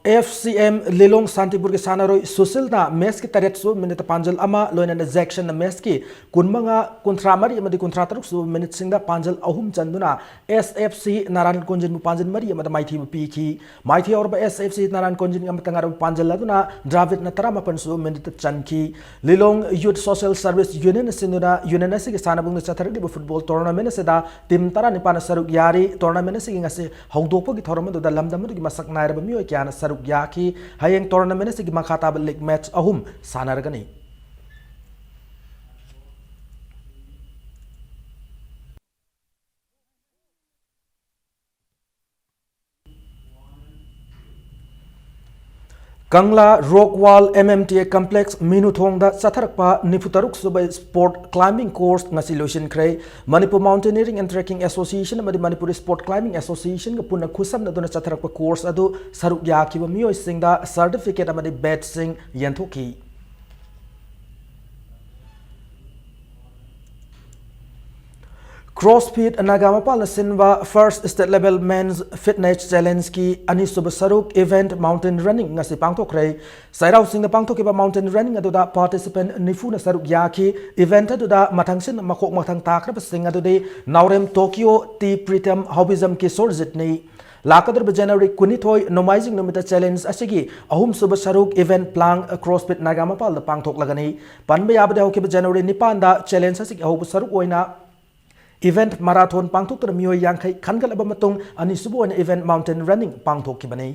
ꯑꯦꯐ ꯁꯤ ꯑꯦꯝ ꯂꯤꯂꯣꯡ ꯁꯥꯟꯇꯤꯄꯨꯔꯒꯤ ꯁꯥꯟꯅꯔꯣꯏ ꯁꯨꯁꯤꯜꯅ ꯃꯦꯁꯀꯤ ꯇꯔꯦꯠ ꯁꯨꯕ ꯃꯤꯅꯤꯠꯇ ꯄꯥꯟꯖꯜ ꯑꯃ, ꯂꯣꯏꯅꯅ ꯖꯦꯛꯁꯟꯅ ꯃꯦꯁꯀꯤ ꯀꯨꯟꯃꯉꯥ, ꯀꯨꯟꯊ꯭ꯔꯥ ꯃꯔꯤ ꯑꯃꯗꯤ ꯀꯨꯟꯊ꯭ꯔꯥ ꯇꯔꯨꯛ ꯁꯨꯕ ꯃꯤꯅꯤꯠꯁꯤꯡꯗ ꯄꯥꯟꯖꯜ ꯑꯍꯨꯝ ꯆꯟꯗꯨꯅ ꯑꯦꯁ ꯑꯦꯐ ꯁꯤ ꯅꯥꯔꯥꯟ ꯀꯣꯟꯖꯤꯟꯕꯨ ꯄꯥꯟꯖꯜ ꯃꯔꯤ ꯑꯃꯗ ꯃꯥꯏꯊꯤꯕ ꯄꯤꯈꯤ꯫ ꯃꯥꯏꯊꯤ ꯍꯧꯔꯕ ꯑꯦꯁ ꯑꯦꯐ ꯁꯤ ꯅꯥꯔꯥꯟ ꯀꯣꯟꯖꯤꯟ ꯑꯃꯇ ꯉꯥꯏꯔꯕ ꯄꯥꯟꯖꯜ ꯑꯗꯨꯅ ꯗ꯭ꯔꯥꯕꯤꯠꯅ ꯇꯔꯥꯃꯥꯄꯟ ꯁꯨꯕ ꯃꯤꯅꯤꯠꯇ ꯆꯟꯈꯤ꯫ ꯂꯤꯂꯣꯡ ꯌꯨꯠ ꯁꯣꯁꯤꯌꯦꯜ ꯁꯔꯚꯤꯁ ꯌꯨꯅꯤꯌꯟ ꯑꯁꯤꯅ ꯌꯨꯅꯤꯌꯟ ꯑꯁꯤꯒꯤ ꯁꯥꯟꯅꯕꯨꯡꯗ ꯆꯠꯊꯔꯛꯂꯤꯕ ꯐꯨꯠꯕꯣꯜ ꯇꯣꯔꯅꯥꯃꯦꯟ ꯑꯁꯤꯗ ꯇꯤꯝ ꯇꯔꯥꯅꯤꯄꯥꯟꯅ ꯁꯔꯨꯛ ꯌꯥꯔꯤ꯫ ꯇꯣꯔꯅꯥꯃꯦꯟ ꯑꯁꯤꯒꯤ ꯉꯁꯤ ꯍꯧꯗꯣꯛꯄꯒꯤ ꯊꯧꯔꯝ ꯑꯗꯨꯗ ꯂꯝꯗꯝ ꯑꯗꯨꯒꯤ ꯃꯁꯛ ꯅꯥꯏꯔꯕ ꯃꯤꯑꯣꯏ ꯀꯌꯥꯅ ꯁꯔꯨꯛ ꯌꯥꯈꯤ꯫ ꯍꯌꯦꯡ ꯇꯣꯔꯅꯥꯃꯦꯟ ꯑꯁꯤꯒꯤ ꯃꯈꯥ ꯇꯥꯕ ꯂꯤꯒ ꯃꯦꯆ ꯑꯍꯨꯝ ꯁꯥꯟꯅꯔꯒꯅꯤ꯫ Kangla rock wall M M T A complex ꯃꯤꯅꯨꯊꯣꯡꯗ ꯆꯠꯊꯔꯛꯄ ꯅꯤꯐꯨ ꯇꯔꯨꯛ ꯁꯨꯕ ꯁ꯭ꯄꯣꯔꯠ ꯀ꯭ꯂꯥꯏꯝꯕꯤꯡ ꯀꯣꯔꯁ ꯉꯁꯤ ꯂꯣꯏꯁꯤꯟꯈ꯭ꯔꯦ꯫ Manipur mountaineering and trekking association ꯑꯃꯗꯤ ꯃꯅꯤꯄꯨꯔ ꯁ꯭ꯄꯣꯔꯠ ꯀ꯭ꯂꯥꯏꯝꯕꯤꯡ ꯑꯦꯁꯣꯁꯤꯌꯦꯁꯟꯒ ꯄꯨꯟꯅ ꯈꯨꯠꯁꯝꯅꯗꯨꯅ ꯆꯠꯊꯔꯛꯄ ꯀꯣꯔꯁ ꯑꯗꯨ ꯁꯔꯨꯛ ꯌꯥꯈꯤꯕ ꯃꯤꯑꯣꯏꯁꯤꯡꯗ ꯁꯔꯇꯤꯐꯤꯀꯦꯠ ꯑꯃꯗꯤ ꯕꯦꯠꯁꯤꯡ ꯌꯦꯟꯊꯣꯛꯈꯤ꯫ ꯀ꯭ꯔꯣꯁꯐꯤꯠ ꯅꯥꯒꯥ ꯃꯄꯥꯜꯅ ꯁꯤꯟꯕ ꯐꯥꯔꯁ ꯁ꯭ꯇꯦꯠ ꯂꯦꯚꯦꯜ ꯃꯦꯟꯁ ꯐꯤꯠꯅꯦꯁ ꯆꯦꯂꯦꯟꯖꯀꯤ ꯑꯅꯤꯁꯨꯕ ꯁꯔꯨꯛ ꯏꯚꯦꯟꯠ ꯃꯥꯎꯟꯇꯦꯟ ꯔꯟꯅꯤꯡ ꯉꯁꯤ ꯄꯥꯡꯊꯣꯛꯈ꯭ꯔꯦ꯫ ꯆꯩꯔꯥꯎ ꯆꯤꯡꯗ ꯄꯥꯡꯊꯣꯛꯈꯤꯕ ꯃꯥꯎꯟꯇꯦꯟ ꯔꯟꯅꯤꯡ ꯑꯗꯨꯗ ꯄꯥꯔꯇꯤꯁꯤꯄꯦꯟꯠ ꯅꯤꯐꯨꯅ ꯁꯔꯨꯛ ꯌꯥꯈꯤ꯫ ꯏꯚꯦꯟꯠ ꯑꯗꯨꯗ ꯃꯊꯪꯁꯤꯠꯅ ꯃꯀꯣꯛ ꯃꯊꯪ ꯇꯥꯈ꯭ꯔꯕꯁꯤꯡ ꯑꯗꯨꯗꯤ ꯅꯥꯎꯔꯦꯝ ꯇꯣꯀꯤꯌꯣ ꯇꯤ ꯄ꯭ꯔꯤꯇꯝ, ꯍꯥꯎꯕꯤꯖꯝ ꯀꯤꯁꯣꯔꯖꯤꯠꯅꯤ꯫ ꯂꯥꯛꯀꯗꯧꯔꯤꯕ ꯖꯅꯋꯥꯔꯤ ꯀꯨꯟꯅꯤꯊꯣꯏ ꯅꯣꯡꯃꯥꯏꯖꯤꯡ ꯅꯨꯃꯤꯠꯇ ꯆꯦꯂꯦꯟꯖ ꯑꯁꯤꯒꯤ ꯑꯍꯨꯝꯁꯨꯕ ꯁꯔꯨꯛ ꯏꯚꯦꯟꯠ ꯄ꯭ꯂꯥꯡ ꯀ꯭ꯔꯣꯁꯐꯤꯠ ꯅꯥꯒꯥ ꯃꯄꯥꯜꯗ ꯄꯥꯡꯊꯣꯛꯂꯒꯅꯤ꯫ ꯄꯟꯕ ꯌꯥꯕꯗꯤ ꯍꯧꯈꯤꯕ ꯖꯅꯋꯥꯔꯤ ꯅꯤꯄꯥꯟꯗ ꯆꯦꯂꯦꯟꯖ ꯑꯁꯤꯒꯤ ꯑꯍꯧꯕ ꯁꯔꯨꯛ ꯑꯣꯏꯅ ꯏꯚꯦꯟꯠ ꯃꯔꯥꯊꯣꯟ ꯄꯥꯡꯊꯣꯛꯇꯨꯅ ꯃꯤꯑꯣꯏ ꯌꯥꯡꯈꯩ ꯈꯟꯒꯠꯂꯕ ꯃꯇꯨꯡ ꯑꯅꯤꯁꯨꯕ ꯑꯣꯏꯅ ꯏꯚꯦꯟꯠ ꯃꯥꯎꯟꯇꯦꯟ ꯔꯟꯅꯤꯡ ꯄꯥꯡꯊꯣꯛꯈꯤꯕꯅꯤ꯫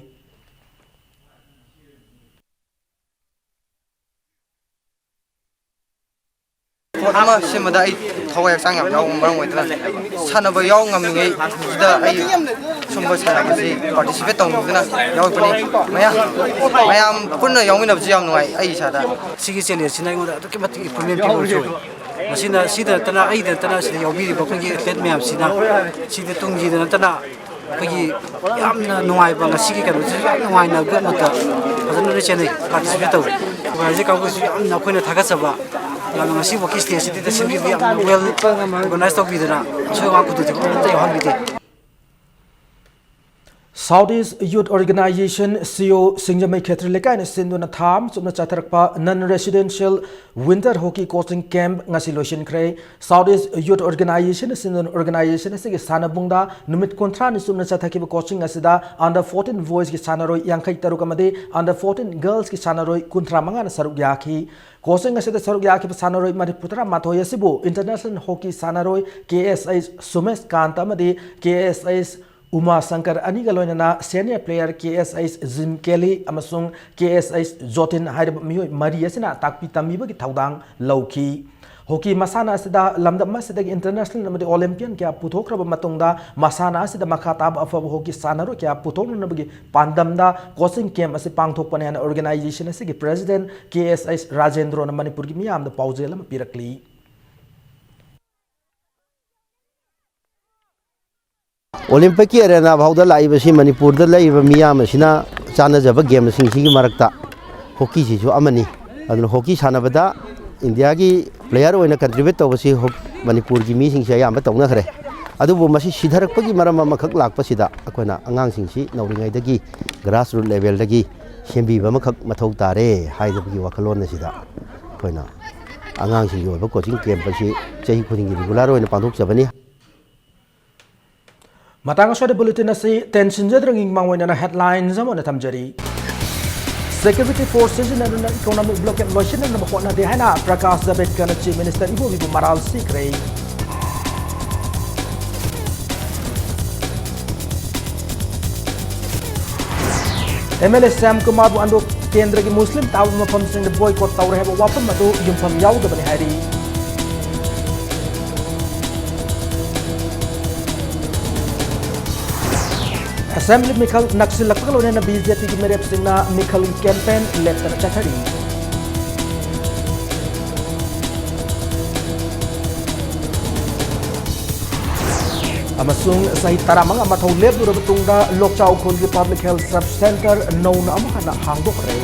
ꯄꯣꯠ ꯑꯃ ꯁꯦꯝꯕꯗ ꯑꯩ ꯊꯋꯥꯏ ꯍꯛꯆꯥꯡ ꯌꯥꯝ ꯌꯥꯎꯕ ꯃꯔꯝ ꯑꯣꯏꯗꯅ ꯁꯥꯟꯅꯕ ꯌꯥꯎ ꯉꯝꯃꯤꯉꯩꯁꯤꯗ ꯑꯩ ꯁꯨꯝꯕ ꯁꯥꯟꯅꯕꯁꯤ ꯄꯥꯔꯇꯤꯁꯤꯄꯦꯠ ꯇꯧꯅꯤꯡꯗꯨꯅ ꯌꯥꯎꯔꯛꯄꯅꯤ꯫ ꯃꯌꯥꯝ, ꯃꯌꯥꯝ ꯄꯨꯟꯅ ꯌꯥꯎꯃꯤꯟꯅꯕꯁꯨ ꯌꯥꯝ ꯅꯨꯡꯉꯥꯏ ꯑꯩ ꯏꯁꯥꯗ꯫ ꯁꯤꯒꯤ ꯆꯦꯂꯦꯟꯖꯁꯤꯅ ꯑꯩꯉꯣꯟꯗ ꯑꯗꯨꯛꯀꯤ ꯃꯇꯤꯛ ꯏꯝꯄ꯭ꯔꯨꯚꯃꯦꯟ ꯄꯤꯕ ꯑꯃꯁꯨ ꯑꯣꯏ꯫ ꯃꯁꯤꯅ, ꯁꯤꯗ ꯅꯠꯇꯅ, ꯑꯩꯗ ꯅꯠꯇꯅ ꯁꯤꯗ ꯌꯥꯎꯕꯤꯔꯤꯕ ꯑꯩꯈꯣꯏꯒꯤ ꯑꯦꯊꯂꯦꯠ ꯃꯌꯥꯝꯁꯤꯅ, ꯁꯤꯗ ꯇꯨꯡꯒꯤꯗ ꯅꯠꯇꯅ ꯑꯩꯈꯣꯏꯒꯤ ꯌꯥꯝꯅ ꯅꯨꯡꯉꯥꯏꯕ, ꯉꯁꯤꯒꯤ ꯀꯩꯅꯣꯁꯤꯁꯨ ꯌꯥꯝ ꯅꯨꯡꯉꯥꯏꯅ ꯒ꯭ꯔꯨꯞ ꯑꯃꯠꯇ ꯐꯖꯅ ꯂꯣꯏ ꯆꯦꯟꯅꯩ, ꯄꯥꯔꯇꯤꯁꯤꯄꯦꯠ ꯇꯧꯋꯤ꯫ ꯑꯣꯔꯒꯅꯥꯏꯖꯔ ꯀꯥꯡꯕꯨꯁꯨ ꯌꯥꯝꯅ ꯑꯩꯈꯣꯏꯅ ꯊꯥꯒꯠꯆꯕ, ꯌꯥꯝꯅ ꯉꯁꯤꯐꯥꯎꯒꯤ ꯁ꯭ꯇꯦꯖꯁꯤꯗ ꯁꯤꯟꯕꯤꯕ, ꯌꯥꯝꯅ ꯋꯦꯜ ꯑꯣꯔꯒꯅꯥꯏꯖ ꯇꯧꯕꯤꯗꯅ ꯑꯁꯣꯏ ꯑꯉꯥꯝ ꯈꯨꯗꯣꯡꯊꯤꯕ ꯑꯃꯠꯇ ꯌꯥꯎꯍꯟꯕꯤꯗꯦ꯫ South East Youth Organization, C E O, ꯁꯤꯡꯖꯃꯩ ꯈꯦꯇ꯭ꯔꯤ ꯂꯩꯀꯥꯏꯅ ꯁꯤꯟꯗꯨꯅ ꯊꯥ ꯑꯃ ꯆꯨꯞꯅ ꯆꯠꯊꯔꯛꯄ non residential winter hockey coaching camp ꯉꯁꯤ ꯂꯣꯏꯁꯤꯟꯈ꯭ꯔꯦ꯫ South East Youth Organization ꯁꯤꯟꯗꯨꯅ organization ꯑꯁꯤꯒꯤ ꯁꯥꯟꯅꯕꯨꯡꯗ ꯅꯨꯃꯤꯠ ꯀꯨꯟꯊ꯭ꯔꯥꯅꯤ ꯆꯨꯞꯅ ꯆꯠꯊꯈꯤꯕ coaching ꯑꯁꯤꯗ under fourteen boys ꯀꯤ ꯁꯥꯟꯅꯔꯣꯏ ꯌꯥꯡꯈꯩ ꯇꯔꯨꯛ ꯑꯃꯗꯤ under fourteen girls ꯀꯤ ꯁꯥꯟꯅꯔꯣꯏ ꯀꯨꯟꯊ꯭ꯔꯥ ꯃꯉꯥꯅ ꯁꯔꯨꯛ ꯌꯥꯈꯤ꯫ Coaching ꯑꯁꯤꯗ ꯁꯔꯨꯛ ꯌꯥꯈꯤꯕ ꯁꯥꯟꯅꯔꯣꯏ ꯃꯔꯤꯐꯨ ꯇꯔꯥ ꯃꯥꯊꯣꯏ ꯑꯁꯤꯕꯨ international hockey ꯁꯥꯟꯅꯔꯣꯏ K S H ꯁꯨꯃꯦꯁ ꯀꯥꯟꯇ ꯑꯃꯗꯤ K S H ꯎꯃꯥ ꯁꯪꯀꯔ ꯑꯅꯤꯒ ꯂꯣꯏꯅꯅ senior player K S H Jim Kelly ꯑꯃꯁꯨꯡ K S H ꯖꯣꯇꯤꯟ ꯍꯥꯏꯔꯤꯕ ꯃꯤꯑꯣꯏ ꯃꯔꯤ ꯑꯁꯤꯅ ꯇꯥꯛꯄꯤ ꯇꯝꯕꯤꯕꯒꯤ ꯊꯧꯗꯥꯡ ꯂꯧꯈꯤ꯫ Hockey ꯃꯁꯥꯟꯅ ꯑꯁꯤꯗ ꯂꯝꯗꯝ ꯑꯁꯤꯗꯒꯤ international ꯑꯃꯗꯤ Olympian ꯀꯌꯥ ꯄꯨꯊꯣꯛꯈ꯭ꯔꯕ ꯃꯇꯨꯡꯗ, ꯃꯁꯥꯟꯅ ꯑꯁꯤꯗ ꯃꯈꯥ ꯇꯥꯕ ꯑꯐꯕ hockey ꯁꯥꯟꯅꯔꯣꯏ ꯀꯌꯥ ꯄꯨꯊꯣꯛꯅꯅꯕꯒꯤ ꯄꯥꯟꯗꯝꯗ coaching camp ꯑꯁꯤ ꯄꯥꯡꯊꯣꯛꯄꯅꯤ ꯍꯥꯏꯅ organization ꯑꯁꯤꯒꯤ president K S H ꯔꯥꯖꯦꯟꯗ꯭ꯔꯣꯅ ꯃꯅꯤꯄꯨꯔꯒꯤ ꯃꯤꯌꯥꯝꯗ ꯄꯥꯎꯖꯦꯜ ꯑꯃ ꯄꯤꯔꯛꯂꯤ꯫ Olympic ꯀꯤ arena ꯐꯥꯎꯗ ꯂꯥꯛꯏꯕꯁꯤ ꯃꯅꯤꯄꯨꯔꯗ ꯂꯩꯔꯤꯕ ꯃꯤꯌꯥꯝ ꯑꯁꯤꯅ ꯆꯥꯟꯅꯖꯕ game ꯁꯤꯡꯁꯤꯒꯤ ꯃꯔꯛꯇ hockey ꯁꯤꯁꯨ ꯑꯃꯅꯤ꯫ ꯑꯗꯨꯅ hockey ꯁꯥꯟꯅꯕꯗ India ꯒꯤ player ꯑꯣꯏꯅ contribute ꯇꯧꯕꯁꯤ ꯍꯣ-, ꯃꯅꯤꯄꯨꯔꯒꯤ ꯃꯤꯁꯤꯡꯁꯦ ꯑꯌꯥꯝꯕ ꯇꯧꯅꯈ꯭ꯔꯦ꯫ ꯑꯗꯨꯕꯨ ꯃꯁꯤ ꯁꯤꯊꯔꯛꯄꯒꯤ ꯃꯔꯝ ꯑꯃꯈꯛ ꯂꯥꯛꯄꯁꯤꯗ ꯑꯩꯈꯣꯏꯅ ꯑꯉꯥꯡꯁꯤꯡꯁꯤ ꯅꯧꯔꯤꯉꯩꯗꯒꯤ grassroot level ꯗꯒꯤ ꯁꯦꯝꯕꯤꯕ ꯑꯃꯈꯛ ꯃꯊꯧ ꯇꯥꯔꯦ ꯍꯥꯏꯕꯒꯤ ꯋꯥꯈꯜꯂꯣꯟ ꯑꯁꯤꯗ ꯑꯩꯈꯣꯏꯅ ꯑꯉꯥꯡꯁꯤꯡꯒꯤ ꯑꯣꯏꯕ coaching camp ꯑꯁꯤ ꯆꯍꯤ ꯈꯨꯗꯤꯡꯒꯤ regular ꯑꯣꯏꯅ ꯄꯥꯡꯊꯣꯛꯆꯕꯅꯤ꯫ ꯃꯇꯥꯡ ꯑꯁ꯭ꯋꯥꯏꯗ bulletin ꯑꯁꯤ ꯇꯦꯟꯁꯤꯟꯖꯗ꯭ꯔꯤꯉꯩ ꯃꯥꯡꯑꯣꯏꯅꯅ headlines ꯑꯃ ꯑꯣꯏꯅ ꯊꯝꯖꯔꯤ꯫ Security force ꯁꯤꯖꯤꯟꯅꯗꯨꯅ economic blockade ꯂꯣꯏꯁꯤꯟꯅꯅꯕ ꯍꯣꯠꯅꯗꯦ ꯍꯥꯏꯅ ꯄ꯭ꯔꯀꯥꯁ ꯖꯥꯕꯦꯗꯀꯔꯅ Chief Minister ꯏꯕꯣꯕꯤꯕꯨ ꯃꯔꯥꯜ ꯁꯤꯈ꯭ꯔꯦ꯫ M L A Shyam ꯀꯨꯃꯥꯔꯕꯨ Andro ꯀꯦꯟꯗ꯭ꯔꯒꯤ ꯃꯨꯁꯂꯤꯝ ꯇꯥꯕ ꯃꯐꯝꯁꯤꯡꯗ boycott ꯇꯧꯔꯦ ꯍꯥꯏꯕ ꯋꯥꯐꯝ ꯑꯗꯨ ꯌꯨꯝꯐꯝ ꯌꯥꯎꯗꯕꯅꯤ ꯍꯥꯏꯔꯤ꯫ Assembly ꯃꯤꯈꯜ ꯅꯛꯁꯤꯜꯂꯛꯄꯒ ꯂꯣꯏꯅꯅ B J P ꯒꯤ ꯃꯤꯔꯦꯞꯁꯤꯡꯅ ꯃꯤꯈꯜꯒꯤ campaign ꯂꯦꯞꯇꯅ ꯆꯠꯊꯔꯤ꯫ ꯑꯃꯁꯨꯡ ꯆꯍꯤ ꯇꯔꯥꯃꯉꯥ ꯃꯊꯧ ꯂꯦꯞꯂꯨꯔꯕ ꯇꯨꯡꯗ ꯂꯣꯛꯆꯥꯎ ꯈꯨꯜꯒꯤ Public Health Sub Center ꯅꯧꯅ ꯑꯃꯨꯛ ꯍꯟꯅ ꯍꯥꯡꯗꯣꯛꯈ꯭ꯔꯦ꯫